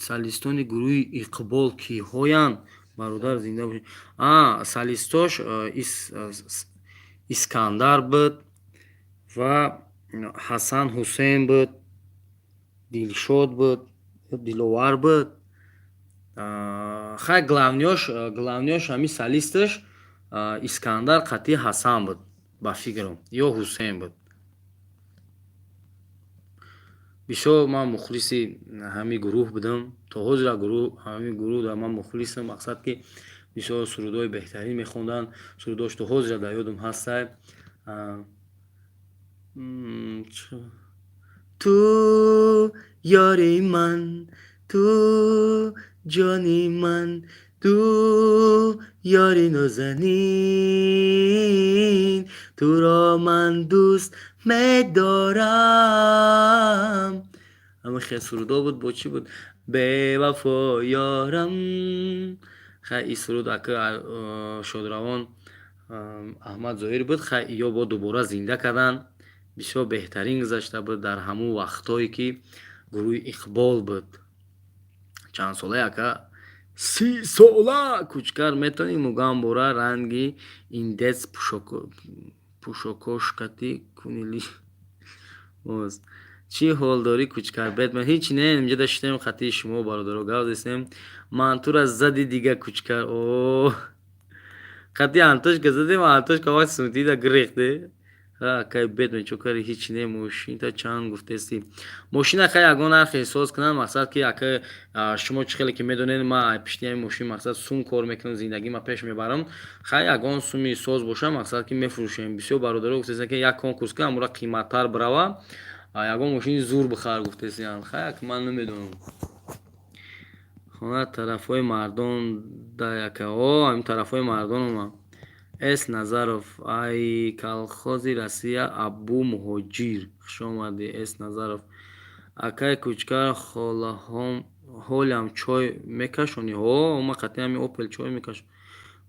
солистони гурӯҳи Иқбол, киҳоянд? Бародар, зинда бошӣ. Солистош Искандар буд ва Ҳасан Ҳусейн буд, Дилшод буд, Диловар буд. Хай, главныйош ҳамин солисташ Искандар қатъи Ҳасан буд, ба фикрам, ё Ҳусейн буд. Бисёр ман мухлиси ҳамин гурӯҳ будам, то ҳозира ҳамин гурӯҳ дар ман мухлисам. Мақсад ки бисёр сурудҳои беҳтарин мехонданд, сурудҳош то ҳозира дар ёдам ҳастай. Ту ёри ман, ту ҷони ман, ту ёри нозанин, туро ман дӯст Медорам. Ҳамин хел сурудо буд. Бо чӣ буд? Бевафо ёрам. Хай, ин суруд ака шодравон Аҳмад Зоҳир буд. Хай, ё бо дубора зинда кардан, бисёр беҳтарин гузашта буд дар ҳамун вақтҳое, ки гурӯҳи Иқбол буд. Чанд солае, ака? 30 сола. Кучкар, метавонӣ мугам бора ранги индец пӯшокошкати кунили боз. Чӣ ҳол дорӣ, Кучкар? Бетмен, ҳеч не, инҷа даштем, хатии шумо, бародаро, гап застем. Мантура зади дига, Кучкар. О, хати Антошка задем. Антошка вақти сунтида гирехте. Акай Бетмен, чо кари? Ҳеч не. Мошинта чанд гуфтести? Мошина, хай, ягон нарх эҳсос кунам. Мақсад, ки ака, шумо чӣ хеле ки медонед, ма пишти ҳамин мошин, мақсад, сум кор мекунам, зиндагима пеш мебарам. Хай, ягон суми соз боша, мақсад, ки мефурӯшем. Бисёр бародаро гуфтестанд, ки як конкурс ки амура қиматтар бирава, ягон мошини зур бихар, гуфтестиянд. Хай, ак ман намедонам. Хона тарафҳои мардон да, яка. О, ҳамин тарафҳои мардон омад. С Назаров, ай колхози Россия, Абу Муҳоҷир, хушомадӣ, С Назаров. Акай Кучкар, холаҳом ҳолям чой мекашонӣ? Ҳо, ма қатъи ҳамин Опел чой мекашам.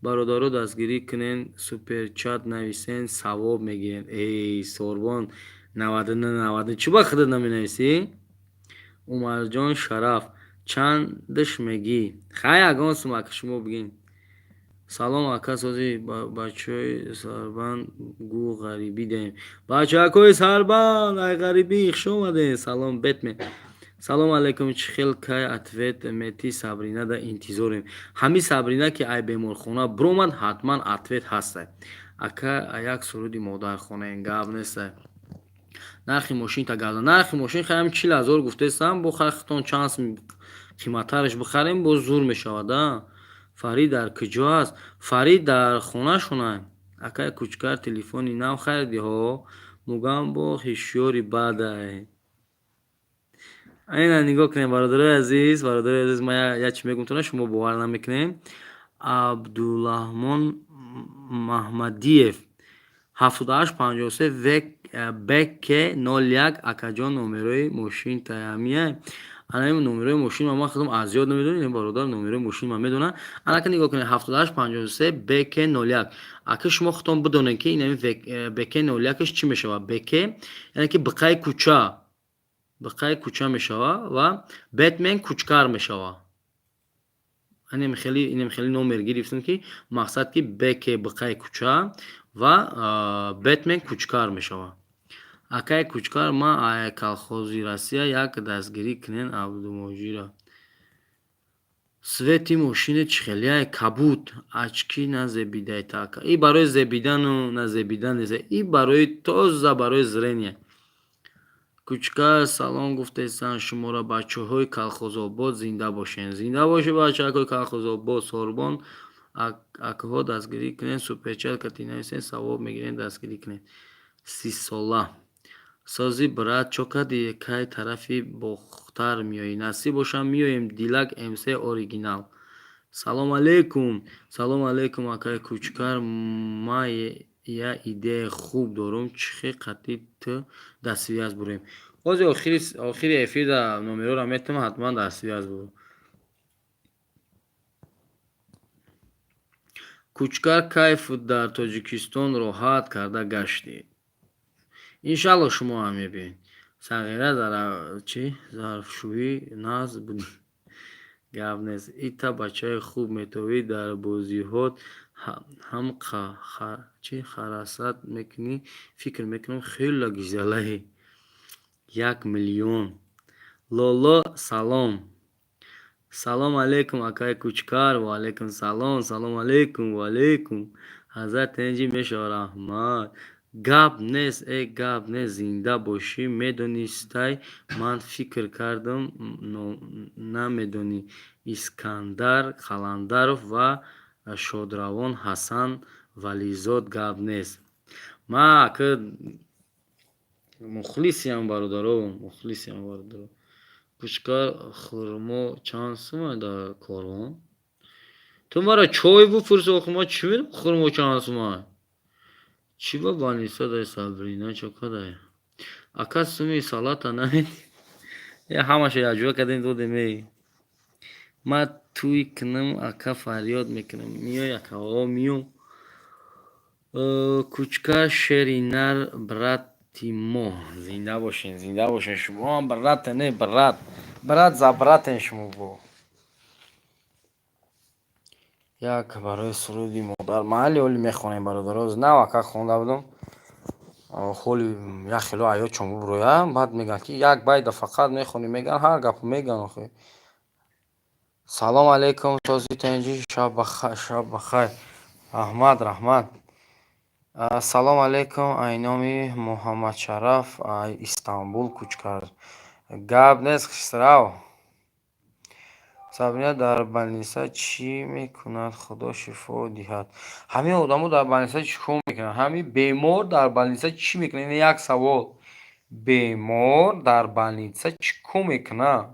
Бародаро, дастгирӣ кунен, суперчат нависен, савоб мегирен. Эй, Сорбон 99 90, чӣ ба худат наменависӣ? Умарҷон Шараф, чандш мегӣ? Хай, ягон сум, ака, шумо бигин. Салом, ака, сози бачаҳои Сарбанд, гӯ ғарибӣ даем. Бачакҳои Сарбанд, ай ғарибӣ, хуш омадед. Салом, Бетмен. Салом алейкум, чӣ хел, кай ответ мети Сабрина да интизорем. Ҳамин Сабрина ки ай беморхона биромад, ҳатман ответ ҳастай. Ака, як суруди модар хонаем, гап нестай. Нархи мошин та гап. Нархи мошин, хайам, 40 000 гуфтестам, бо хай худтон чанд сум қиматтараш бихарем, боз зур мешавад. А Фарид дар куҷо аст? Фарид дар хонашона. Акай Кучкар, телефони нав хариди? Ҳо, мугам бо ҳушёри бадай. Айна нигоҳ кунем, бародарои азиз, бародарои азиз, ман як чи мегӯм тона, шумо бовар намекунем. Абдулаҳмон Маҳмадиев, 7853 БК 01. Акаҷон, номерои мошин таямия. Ана ин номерои мошин ман худам аз ёд намедонам, бародар номерои мошин ман медонам. Анака нигоҳ кунед, 7853 БК 01. Ака, шумо худтон бидонед, ки ин БК 01-аш чӣ мешавад? БК, яъне ки биқаи кӯча, биқаи кӯча мешавад ва Бетмен Кучкар мешавад. Инем хеле, инем хеле номер гирифтем, ки мақсад, ки БК биқаи кӯча ва Бетмен Кучкар мешавад. Акай Кучкар, ман ай колхози Россия, як дастгирӣ кунен Абдумоҷира. Цвети мошине чӣ хелияй? Кабуд. Очки назебидайта, ака. И барои зебидану назебидан нест, и барои тоза, барои зрение. Кучкар, салом гуфтестанд шуморо бачаҳои Колхозобод, зинда бошед. Зинда бошед, бачаҳои Колхозобод. Сорбон, акаҳо, дастгирӣ кунед, суперчат кати нависед, савоб мегиред, дастгирӣ кунед. 30 сола. Сози, брат, чо кардӣ, кай тарафи Бохтар меоӣ? Насиб бошам, меоем. Дилак МС оригинал. Салом алейкум. Салом алейкум, акай Кучкар, ман я идеяи хуб дорум, чӣ хел қатъи ту дар связь бурем? Ҳозир охири эфирда номерҳоро метавонам, ҳатман дар связь бур. Кучкар, кайф дар Тоҷикистон роҳат карда гаштӣ. Иншалло, шумо ҳам мебинед. Сағира дар чӣ зарфшӯӣ нағз будӣ. Гап нест. Ита бачаи хуб метовӣ, дар бозиҳот ҳам чӣ харасат мекунӣ, фикр мекунам, хеле гизалаи. 1 миллион. Лоло, салом. Салом алейкум, акай Кучкар. Ва алейкум салом. Салом алейкум. Ва алейкум. Ҳазрат, тенҷӣ мешавад, раҳмат. Гап нест, э гап нест, зинда бошӣ. Медонистай, ман фикр кардам, намедонӣ. Искандар Қаландаров ва шодравон Ҳасан Вализод, гап нест. Ман ака мухлисиам, бародаро, мухлисиам, бародаро. Кучкар, хурмо чанд сум дар корвон? Ту маро чой бупурси, охи ман чӣ медонам хурмо чанд сум? Чӣ ба больница дай, Сабрина? Чо кадай? Ака, суми салата намедӣ? Э, ҳамаша якҷоя кардем, додем. Эй, ман тӯй кунам, ака, фарёд мекунам, миёй, ака? О, миём. Кучка шери нар, брати мо, зинда бошен, зинда бошен. Шумоам братен, не, брат, брат за братен шумо. Бо як барои суруди модар маҳалли ҳоли мехонем, бародаро. Нав ака хонда будам, ҳоли як хело аёчон буброя, баъд мегӯянд, ки як байда фақат мехонӣ, мегӯянд, ҳар гапо мегӯянд охи. Салом алейкум, сози, тинҷӣ, шаб бахайр, раҳмат, раҳмат. Салом алейкум, айноми Муҳаммадшараф, Истанбул. Кучкар, гап нест, хисрав. Сабрина дар больница чӣ мекунад? Худо шифо диҳад. Ҳамин одамо дар больница чӣ кор мекунанд? Ҳамин бемор дар больница чӣ мекунад? Ин як савол: бемор дар больница чӣ кор мекунад?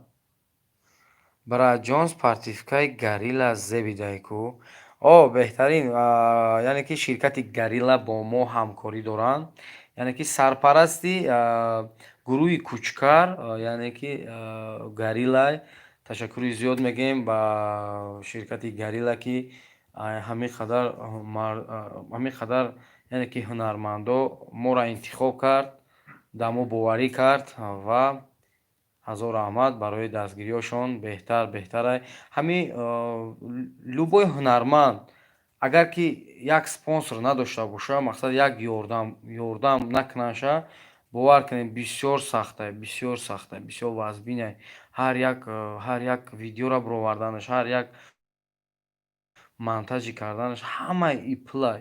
Братҷон, спортивкаи Горилла зебидай ку. О, беҳтарин. Яъне ки ширкати Горилла бо мо ҳамкорӣ доранд, яъне ки сарпарасти гурӯҳи Кучкар, яъне ки Гориллай. Ташаккури зиёд мегӯем ба ширкати Горилла, ки ҳамин қадар, яъне ки ҳунармандо моро интихоб кард, дар мо боварӣ кард ва ҳазор раҳмат барои дастгириҳошон. Беҳтар, беҳтарай. Ҳамин любой ҳунарманд агар ки як спонсор надошта боша, мақсад, як ёрдам накунанша, бовар кунед, бисёр сахтай, бисёр сахтай, бисёр вазбинай ҳар як видеоро бироварданаш, ҳар як монтажи карданаш, ҳамаи и пулай.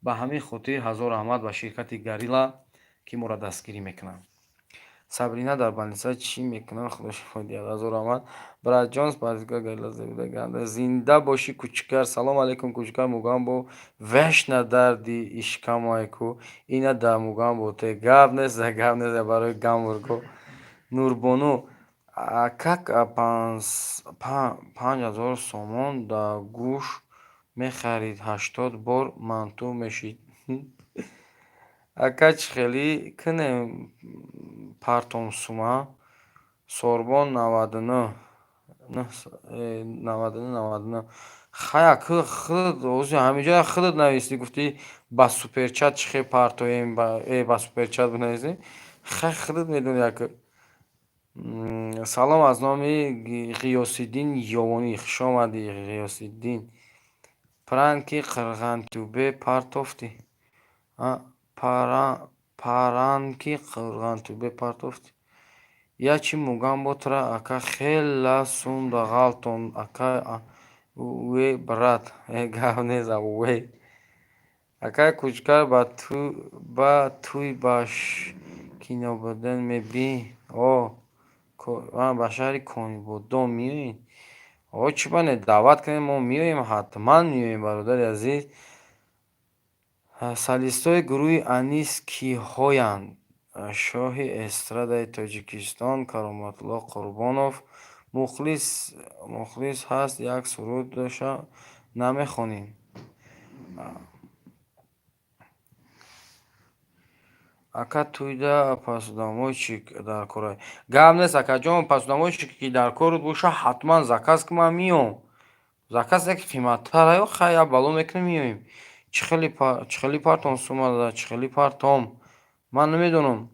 Ба ҳамин хотир ҳазор раҳмат ба ширкати Горилла, ки моро дастгирӣ мекунанд. Сабрина дар больница чӣ мекунад? Худо шифо диҳад. Ҳазор раҳмат. Братҷон, спортивка Горилла зебида ганда. Зинда бошӣ, Кучкар. Салом алейкум, Кучкар. Мугамбо вешна дарди ишкамай ку, ина дар Мугамбо те. Гап нест, гап нест барои Гамбурго. Нурбону, как 5000 сомон дар гӯш мехарид, 80 бор манту мешид. Ака, чӣ хелӣ кунем, партом сума? Сорбон 99 99 99. Хай, ака, худат ози ҳаминҷо худат нависӣ, гуфтӣ, ба суперчат чӣ хел партоем, ба суперчат бинависем. Хай, худат медонӣ, ака. Салом аз номи Ғиёсиддин Ёвонӣ. Хушомадӣ, Ғиёсиддин. Пранки Қирғантӯбе партофтӣ? Пранки Қирғантӯбе партофтӣ? Ячи Мугамбо тра, ака, хела сум дағалтон, ака. Уе, брат, э, гап нест, уе. Акай Кучкар, ба тӯй ба кинобудан мебӣ? О, ба шаҳри Конибодом меоед? О, чӣ ба не, даъват кунед, мо меоем, ҳатман меоем, бародари азиз. Солистҳои гурӯҳи Анис киҳоянд? Шоҳи эстрадаи Тоҷикистон Кароматулло Қурбонов. Мухлис ҳаст, як сурудша намехонӣ? Ака, тӯйда посудомойщик дар кор. Гап нест, акаҷон, посудомойщик ки дар кор боша, ҳатман заказ ки, ман меом. Заказ яке қиматтар аю, хай, як бало мекунем, меоем. Чӣ хели партом сума, чӣ хели партом, ман намедонам.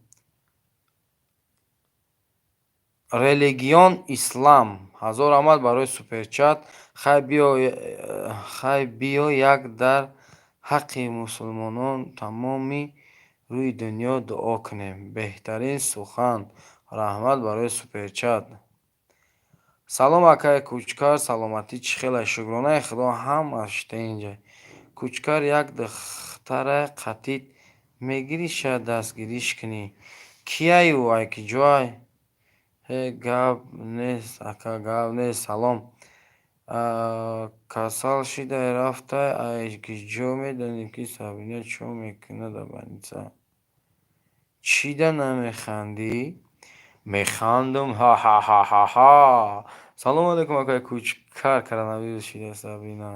Религион ислам. Ҳазор раҳмат барои суперчат. Хай, биё, як дар ҳаққи мусулмонон тамоми рӯи дунё дуо кунем. Беҳтарин сухан. Раҳмат барои суперчат. Салом, акай Кучкар, саломатӣ чӣ хела? Шукронаи Худо, ҳамаш тинҷа. Кучкар, як духтара қатит мегириша, дастгириш кунӣ? Кияю, ай киҷоай? Ҳе, гап нест, ака, гап нест. Салом. Касал шидай, рафтай, ай киҷо медонӣ, ки Сабрина чӣ мекунад дар больница? Чида намехандӣ? Механдум, ҳа-ҳа-ҳа-ҳа-ҳа. Салому алейкум, акай Кучкар, коронавирус шида Сабрина.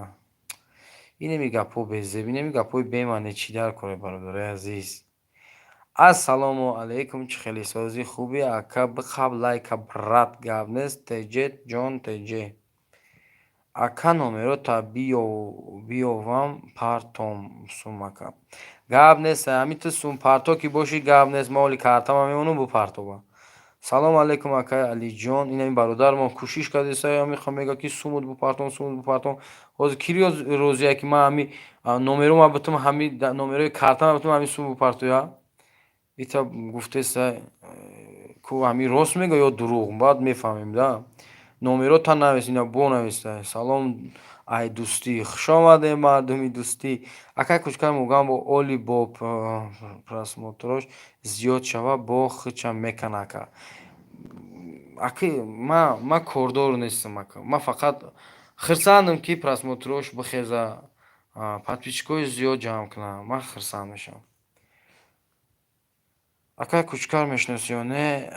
Инеми гапҳо безеб, инеми гапҳои бемаъне чӣ дар коре, бародарои азиз? Ассалому алайкум, чӣ хеле созӣ, хубӣ, ака? Биқаб лайка, брат, гап нест. Теҷе ҷон, теҷе. Ака, номерота биёвам, партом сум, ака. Гап нест, ҳамин ту сум парто ки бошӣ, гап нест, ма оли картама мемонам, бупартоба. Салому алайкум, акаи Алиҷон. Инами бародармон кӯшиш кардеса, мега ки сумут бупартом, сумут бупартом. Ҳозир ки розия, ки ман ҳами номерома битум, ҳами номерои картама битум, ҳами сум бупартоя? Ита гуфтеса ку, ҳами рост мега ё дурӯғ, баъд мефаҳмем да. Номерота навис, ина бо нависта. Салом, ай дӯстӣ, хушомадем, мардуми дӯстӣ. Акай Кучкар, Мугамбо оли бо просмотрош зиёд шава, бо хича мекана, ака. Аки, ма кордор нестам, ака. Ма фақат хирсандам, ки просмотрош бихеза, подписчикои зиёд ҷамъ кунам, ман хирсанд мешавам. Акай Кучкар, мешиносӣ ё не?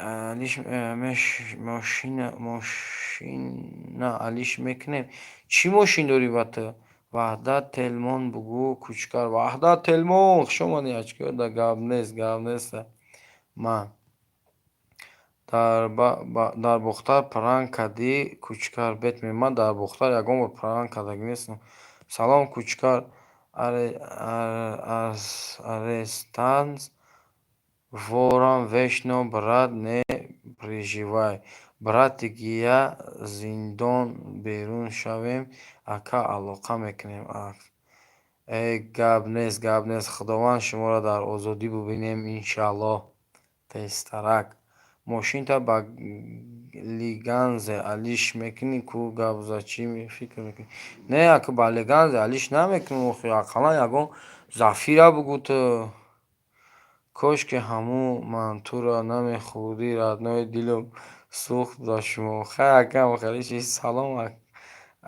Мошина алиш мекунем. Чӣ мошин дорӣ ба ту? Ваҳдат Телмон бугӯ, Кучкар. Ваҳдат Телмон, хуш омадӣ, ачкода. Гап нест, гап нест. Ма дар Бохтар пранк кардӣ, Кучкар Бетмен. Ман дар Бохтар ягон бор пранк кардагӣ нестам. Салом, Кучкар. Арестант ворам вечно, брат, не переживай. Братик, я зиндон берун шавем, ака, алоқа мекунем. Э, гап нест, гап нест. Худованд шуморо дар озодӣ бубинем, иншааллоҳ. Тезтарак. Мошинта ба Лиганзе алиш мекунӣ ку, гап за чӣ фикр мекунӣ? Не, ака, ба Лиганзе алиш намекунам, охи, ақаллан ягон Зафира бугӯ ту. Кошки ҳамун мантуро намехӯрдӣ, родной, дилам сӯхт за шумо. Хай, акам, хеле чиз. Салом,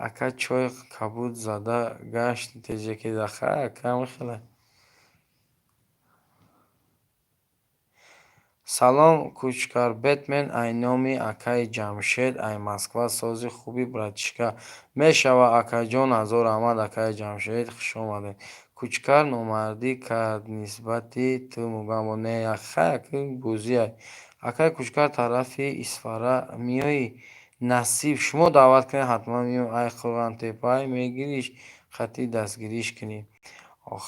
ака, чой кабуд зада гашт теҷакида. Хай, акам, хеле. Салом, Кучкар Бетмен, ай номи акаи Ҷамшед, ай Москва. Сози, хуби, братишка? Мешава, акаҷон, ҳазор раҳмат, акаи Ҷамшед, хуш омадед. Кучкар номардӣ кард нисбати ту, Мугамбо. Не, хай, ака, бозиай. Акаи Кучкар, тарафи Исфара меоӣ? Насиб, шумо даъват кунед, ҳатман меоем. Ай Қурғонтеппай мегириш, хати дастгириш кунӣ.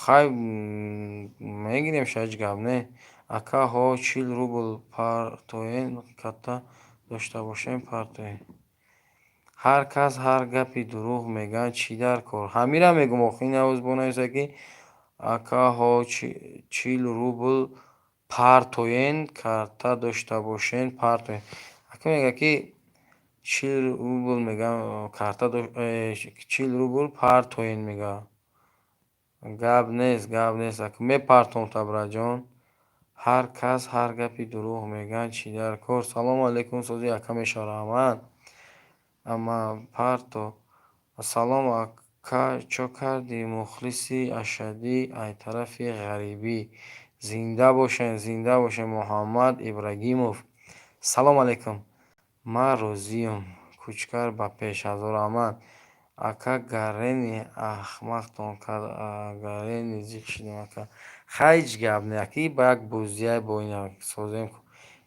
Хай, мегирем, ҳеҷ гап не. Ака, ҳо, 40 рубл партоен, карта дошта бошем, партоен. Ҳар кас ҳар гапи дурӯғ мега, чӣ дар кор? Ҳамира мегӯм, охи, ин навоз бонависа, ки ака, ҳо, 40 рубл партоен, карта дошта бошен, партоен. Ака мега, ки 40 рубл мега, карта, 40 рубл партоен мега. Гап нест, гап нест, ака, мепартом та, братҷон. Ҳар кас ҳар гапи дурӯғ мега, чӣ дар кор? Салому алайкум, сози, ака, мешава, раҳмат. Ама парто. Салом, ака, чо кардӣ? Мухлиси ашаддӣ ай тарафи ғарибӣ. Зинда бошен, зинда бошен, Муҳаммад Ибрагимов. Салому алайкум. Ман розиюм. Кучкар ба пеш, ҳазор раҳмат. Ака, Гарени ахмақтон кард, Гарени зиқ шудем, ака. Хай, ҳеҷ гап не, аки, ба як бозиай бо ина созем.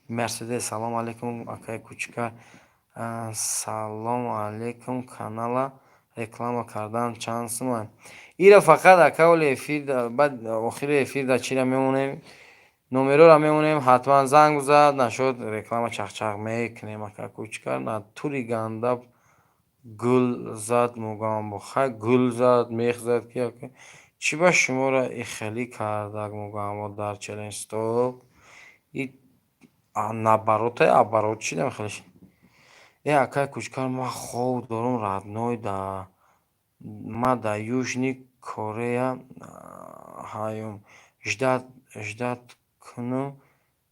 Мерседес, салому алайкум, акаи Кучкар. Салому алайкум, канала реклама кардан чанд сумай? Ира фақат, ака, оли эфир, баъд охири эфир дар чира мемонем, номерора мемонем, ҳатман занг бизад, нашуд, реклама чахчах мекунем, ака Кучкар. Натури ганда гул зад Мугамбо. Хай, гул зад, мех зад, ки ака. Чӣ ба шуморо ихелӣ кардак, Мугамбо, дар челлендж стоп? И наоборотай, оборот шидам хеле. Э, акай Кучкар, ман хоб дорам, родной, да ма дар Южный Корея ҳаюм. Ждать кунум,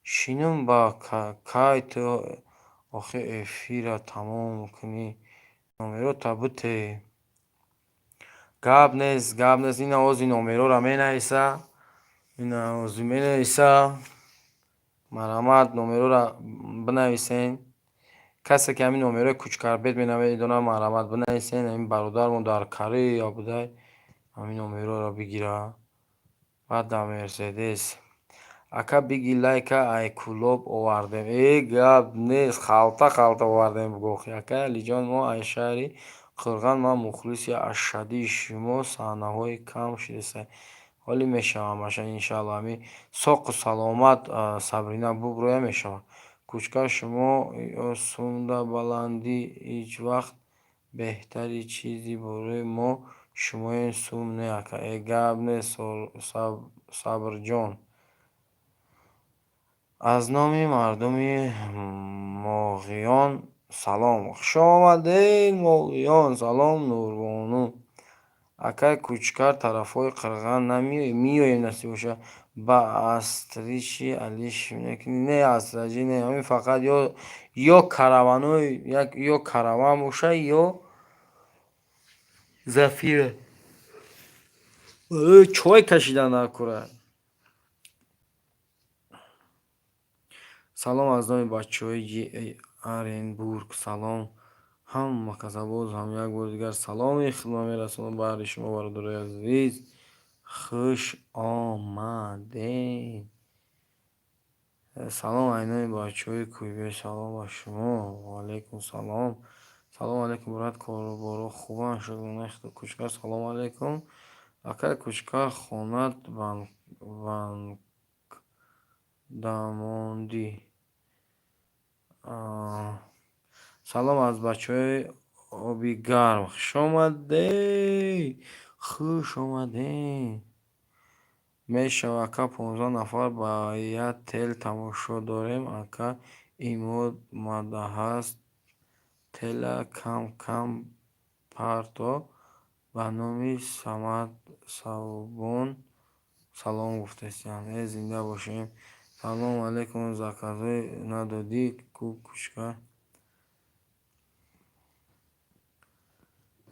шинум ба кай ту охи эфира тамом кунӣ, номерота бите. Гап нест, гап нест, ина ози номерора менависа, ина ози менависа. Марҳамат, номерора бинависен. Касе ки ҳамин номерои Кучкарбет менаведонад, марҳамат, бинависен. Ҳамин бародармон дар Корея будай. Ҳамин номерҳоро бигира. Баъд дар Мерседес. Ака, биги, лайка ай Кӯлоб овардем. Э, гап нест, халта халта овардем, бугохи. Акай Алиҷон, мо ай шаҳри Қурған, ман мухлиси ашаддии шумо, саҳнаҳои кам шидасай. Ҳолӣ мешавам аша, иншаалло, ҳамин соқу саломат Сабрина буброя, мешавад. Кучкар, шумо сумда баландӣ ҳеҷ вақт беҳтари чизи бораи мо шумоем, сум не, ака. Э, гап нест, Сабрҷон. Аз номи мардуми Моғиён салом. Хушомадед, Моғиён. Салом, Нурбону. Акай Кучкар, тарафҳои Қирған намеоӣ? Меоем, насиб боша. Ба астричи алиш мекунӣ? Не, астраҷӣ не, ҳамин фақат ё караванои, ё караван боша, ё Зафира. Чой кашидан дар кура. Салом аз номи бачаҳои Оренбург. Салом ҳама каса. Боз ҳам як бори дигар саломи худро мерасонам баҳри шумо, бародарои азиз. Хуш омадед. Салом ай номи бачаҳои Кӯйбе. Салом ба шумо. Ваалайкум салом. Салому алайкум, брат, коруборо хубанд? Шукрона Худо. Кучкар, салому алайкум. Акай Кучкар, хонат банкдамондӣ. Салом аз бачаҳои Оби Гарм. Хушомадед, хуш омадед. Мешава, ака, 15 нафар ба як тел тамошо дорем, ака Имод мадаҳаст, тела кам кам парто. Ба номи Самад Савбон салом гуфтестиям. Э, зинда бошем. Салому алайкум, заказҳои надодӣ ку, Кучкар?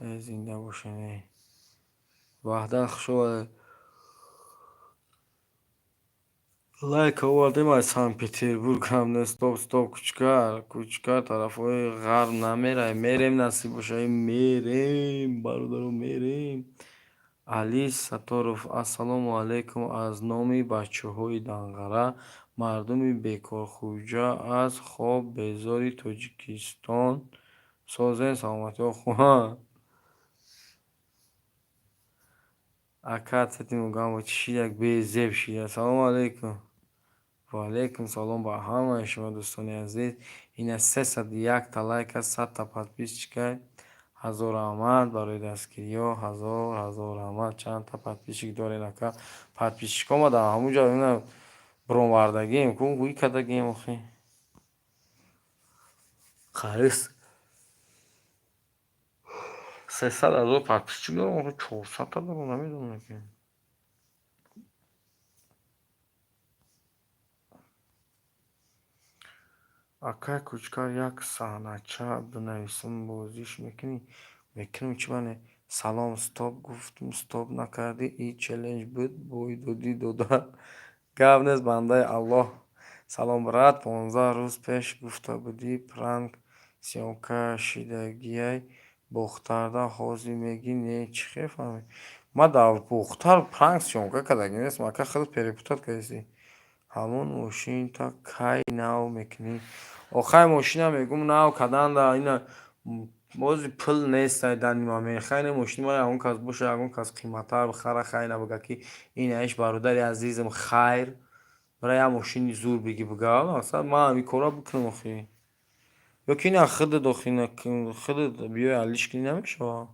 Э, зинда бошем. Э, Ваҳдат, хуш омадед. Лайк овардем аз Санкт-Петербург ҳам. Не, стоп, стоп, Кучкар, Кучкар, тарафҳои ғарб намеравем? Мерем, насиб боша, мерем, бародаро, мерем. Али Сатторов, ассалому алайкум, аз номи бачаҳои Данғара, мардуми бекорхӯҷа, аз хоб безори Тоҷикистон, созен, саломатиҳо хубанд? Ака, цети мугамбо чӣ шидак, безеб шида. Салому алайкум. Ва алайкум салом ба ҳамаи шумо, дӯстони азиз. Ина 301-та лайк аст, 100-та подписчика. Ҳазор раҳмат барои дастгириҳо, ҳазор ҳазор раҳмат. Чандта подписчик дорем, ака? Подписчикҳо ма дар ҳамун ҷо ина буромвардагием ку, гӯй кардагием охи. Қариб 300 000 подписчик дорам, охи 400-та дорам, намедонам ки. Акай Кучкар, як саҳнача бинависам, бозиш мекунӣ? Мекунам, чӣ бане? Салом, стоп гуфтум, стоп накардӣ, и челлендж буд, бой додӣ дода. Гап нест, бандаи Аллоҳ. Салом, брат, 15 рӯз пеш гуфта будӣ, пранк съёмка шидагиай Бохтарда, ҳозир мегӣ не, чӣ хел фаҳмидӣ? Ман дар Бохтар пранк съёмка кардагӣ нестам, ака, худат перепутать кардисӣ. Ҳамон мошинта кай нав мекунӣ? Охай, мошина мегум, нав карданда ина бози пул нестай данный момент. Хай, не, мошини ма ягон кас боша, ягон кас қиматтар бихара, хай, на бига ки инаиш, бародари азизам, хайр, бира як мошини зур биги, бига, мақсад, ман ҳамин корро бикунам охи. Ё ки ина худат охи, худат биёй алиш кунӣ, намешавад?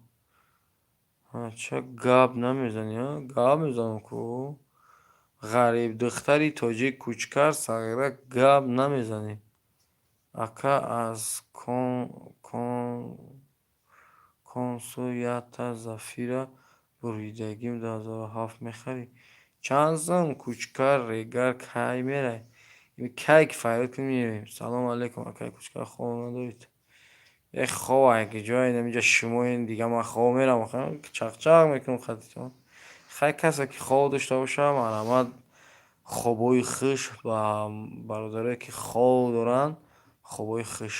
Ча гап намезанӣ, а? Гап мезанам ку. Ғарибдухтари тоҷик, Кучкар сағира, гап намезанӣ. Ака, аз консу якта Зафира буридагим 2007 мехарӣ? Чанд сум, Кучкар, Регар кай меравӣ? Кай ки фарёд кунӣ, меоем. Салому алайкум, акай Кучкар, хоб надоред? Э, хоб ай ҷое инамиҷа шумоен, дига ман хоб мерам, чақчақ мекунам хатитон. Хай, касе ки хоб дошта боша, марҳамат, хобҳои хуш ба бародарое ки хоб доранд, хобҳои хуш.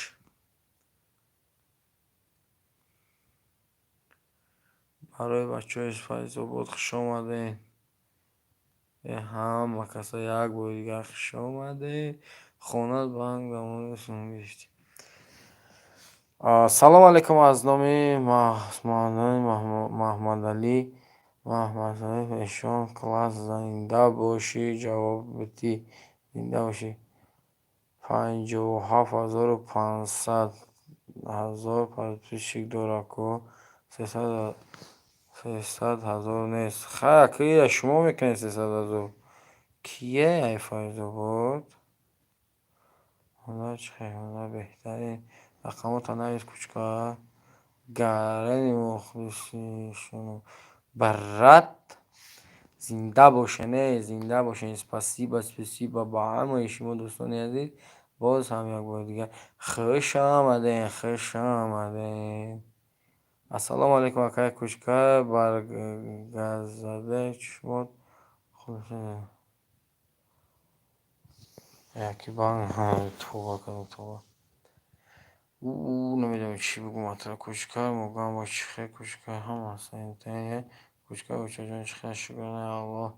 Барои бачаҳои Файзобод хуш омадед. Ҳама каса як бори дигар хуш омадед. Хонат банк дамони сум гирифтӣ. Салом алейкум, аз номи Маҳмадалӣ Маҳмадсаид, эшон класс. Зинда бошӣ, ҷавоб битӣ, зинда бошӣ. 57 500 ҳазор подписчик дора ку, 300 000 нест. Хай, ака, шумо мекунед 300 000. Кие ай Файзобод? Ҳунар чӣ хел? Ҳунар беҳтарин. Рақамота навис, кучка. Гарени мухлисишон. Брат, зинда бошен, э, зинда бошен. Спасибо, спасибо ба ҳамаи шумо, дӯстони азиз. Боз ҳам як бори дигар хуш омадем, хуш омадем. Ассалому алайкум, акаи Кучка, баргазаде чашмот. Яки банк тоба кардам, тоба. Намедонам чӣ бигӯм, атра Кучка, Мугамбо чӣ хел, Кучка ҳама Кучка, очаҷон, чӣ хел, шукронаи Аллоҳ.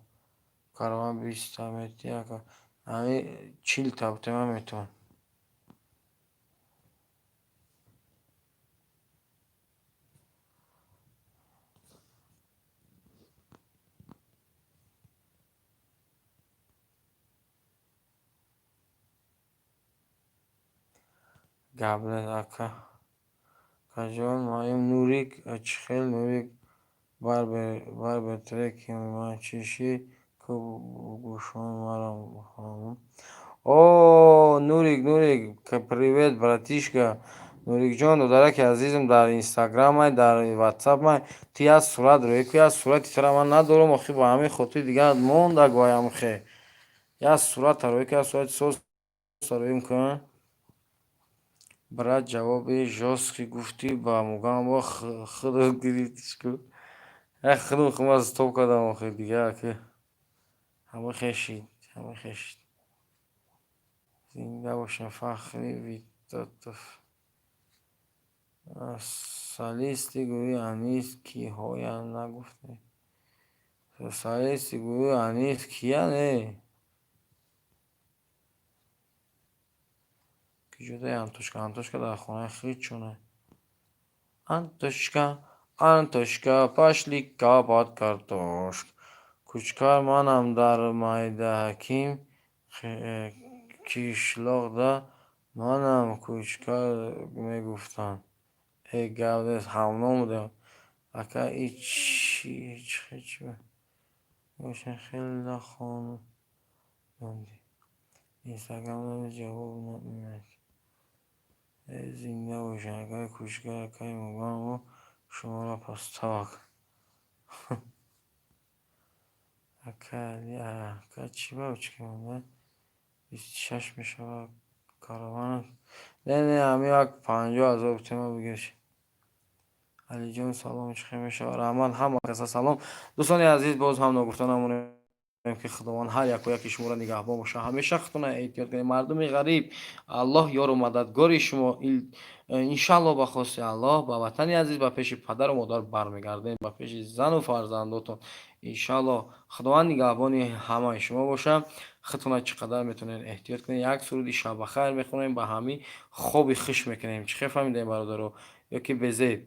Караван 20-та мети, ака. Ҳами 40-та бутема метавон. Гап нест, ака. Акаҷон, маюм Нурик, чӣ хел Нурик, барбертреки ман чӣ шид, ку гӯшон маро. О, Нурик, Нурик, привет, братишка. Нурикҷон, додараки азизам, дар Инстаграмай, дар Ватсапмай, ту як сурат рӯй ку, як сурати тура ман надорам, охи ба ҳамин хотир дигар монда гоям хе. Як сурата рӯй ку, як сурати соз рӯем кун. Брат, ҷавоби жёсткий гуфтӣ ба Мугамбо, худат гирифтиш ку. Як худам хума стоп кардам, охи дигар ки ҳама хешид, ҳама хешид. Зинда бошем, Фахри Витотов. Солисти гурӯҳи Анис киҳоянд, нагуфтем. Солисти гурӯҳи Анис киянд, э? Куҷодаи Антошка? Антошка дар хонаи худшона. Антошка, Антошка, пошли копать картошку. Кучкар, манам дар Майдаҳаким кишлоқда манам Кучкар мегуфтанд. Э, гап нест, ҳамном будем. Ака, и чӣ бошад, хеле хондӣ. Инстаграм ҷавоб намедиҳад. Э, зинда бошед, акаи Кучкар, акаи Мугамбо, шуморо поставок. Акаи Али, ака чӣ ба очки монда? 26 мешавад караванат. Не, не, ҳамин як 50 000 бутема бигирш. Алиҷон, салом, чӣ хел мешавад? Раҳмат, ҳама каса салом. Дӯстони азиз, боз ҳам ногуфта намонем, ки Худованд ҳар яку яки шуморо нигаҳбон бошад. Ҳамеша худтона эҳтиёт кунед. Мардуми ғариб, Аллоҳ ёру мададгори шумо. Иншаллоҳ, ба хости Аллоҳ, ба ватани азиз, ба пеши падару модар бармегардем, ба пеши зану фарзандотон. Иншаллоҳ, Худованд нигаҳбони ҳамаи шумо бошад. Худтона чӣ қадар метавонед эҳтиёт кунед. Як суруди шаббахайр мехонем, ба ҳамин хоби хуш мекунем. Чӣ хел фаҳмидем, бародаро? Ё ки безеб?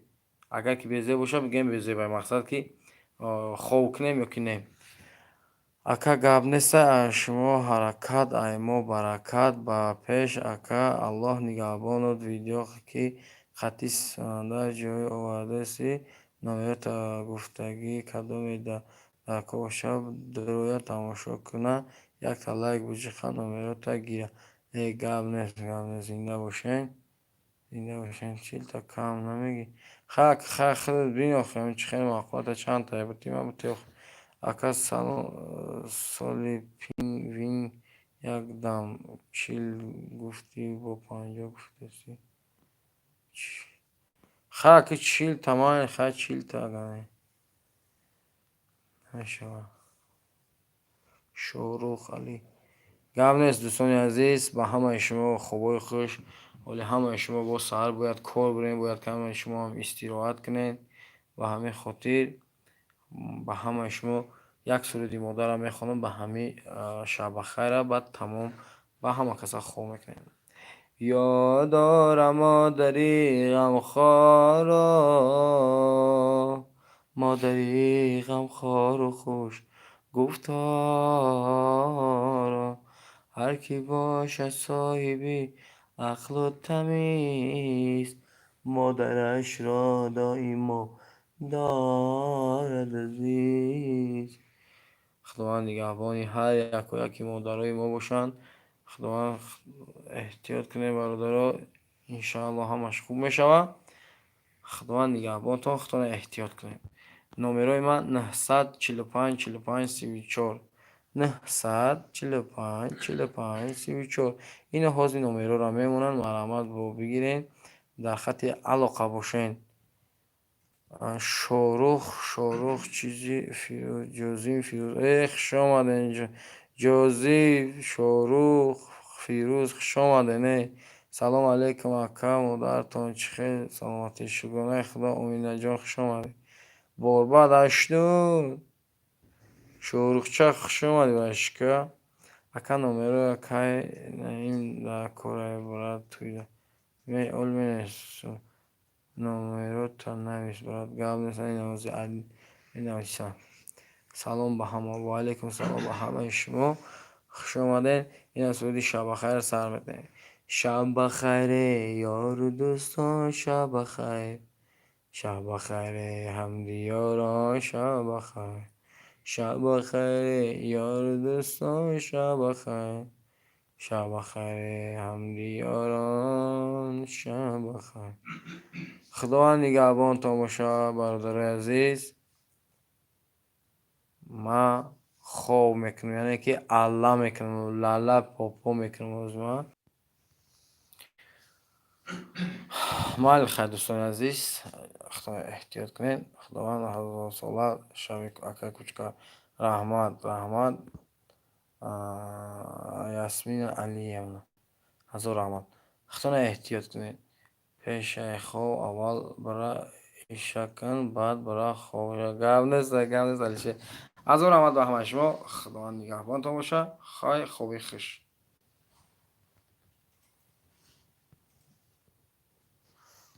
Агар ки безеб бошад, бигӯем безеб, мақсад ки хоб кунем ё ки не. Ака, гап неста, аз шумо ҳаракат, ай мо баракат, ба пеш, ака, Аллоҳ нигаҳбонот. Видео ки хати санда ҷой овардаси, номерота гуфтагӣ, кадоме дар кор бошад, дуроя тамошо куна, якта лайк буҷиқа, номерота гира. Э, гап нест, гап нест, зинда бошед, зинда бошед. 40-та кам намегӣ? Хай, хай, худат бин, охи, чӣ хел маъқулата, чандта бути, ман бути, охи. Ака, соли пингвин як дам 40 гуфтӣ, бо 50 гуфтаси. Хай, ака, 40-та ман, хай, 40-та агар мешавад. Шоҳрух Алӣ. Гап нест, дӯстони азиз, ба ҳамаи шумо хобҳои хуш. Ҳоли ҳамаи шумо боз саҳар бояд кор бирем, бояд ки ҳамаи шумоам истироҳат кунед. Ба ҳамин хотир. Ба ҳамаи шумо як суруди модарам мехонам, ба ҳамин шаббахайра, баъд тамом, ба ҳама каса хоб мекунем. Ёдора модари ғамхоро, модари ғамхору хуш гуфторо, ҳар кӣ бошад соҳиби ақлу тамиз, модарашро доимо дорад азиз. Худованд нигаҳбони ҳар яку яки модарои мо бошанд. Худованд, эҳтиёт кунед, бародаро, иншаалло, ҳамаш хуб мешавад. Худованд нигаҳбонтон, худтонро эҳтиёт кунед. Номерои ман 945 45 34, 945 45 34. Ино ҳозир номероро мемонанд, марҳамат, бо бигирен, дар хати алоқа бошен. Шорух, Шорух, чизи Ҷозим, Фирӯз, э, хуш омаден, Ҷозӣ, Шорух, Фирӯз, хуш омаден. Э, салом алейкум, ака, модаратон чӣ хел, саломатӣ? Шукронаи Худо. Умидаҷон, хуш омадед. Борбад ҳаштуд. Шоҳрухча, хуш омадӣ, башка. Ака, номероя кай ин дар кораи брат туйда ол менависам. Номерота навис, брат, гап нест, менависам. Салом ба ҳама. Ва алайкум салом ба ҳамаи шумо. Хуш омадед. Ин суруди шаббахайр сар метаҳем. Шаббахайре, ёру дӯстон, шаббахайр, шаббахайре, ҳамдиёрон, шаббахайр, шаббахайре, ёру дӯстон, шаббахайр, шаббахайре, ҳамдиёрон, шаббахайр. Худованд нигаҳбонтон бошад, бародарои азиз. Ман хоб мекунам, яъне ки алла мекунам, лала попо мекунам оз ман. Майли, хайр, дӯстони азиз, эҳтиёт кунед. Худованд ҳазорсола шави, ака кучка. Раҳмат, раҳмат, Ясмина Алиевна, ҳазор раҳмат. Худтонро эҳтиёт кунед. Пешаи хоб аввал бара иша кун, баъд бара хоб. Гап нест, гап нест, Алишер. Ҳазор раҳмат ба ҳамаи шумо. Худованд нигаҳбонтон бошад. Хай, хоби хуш.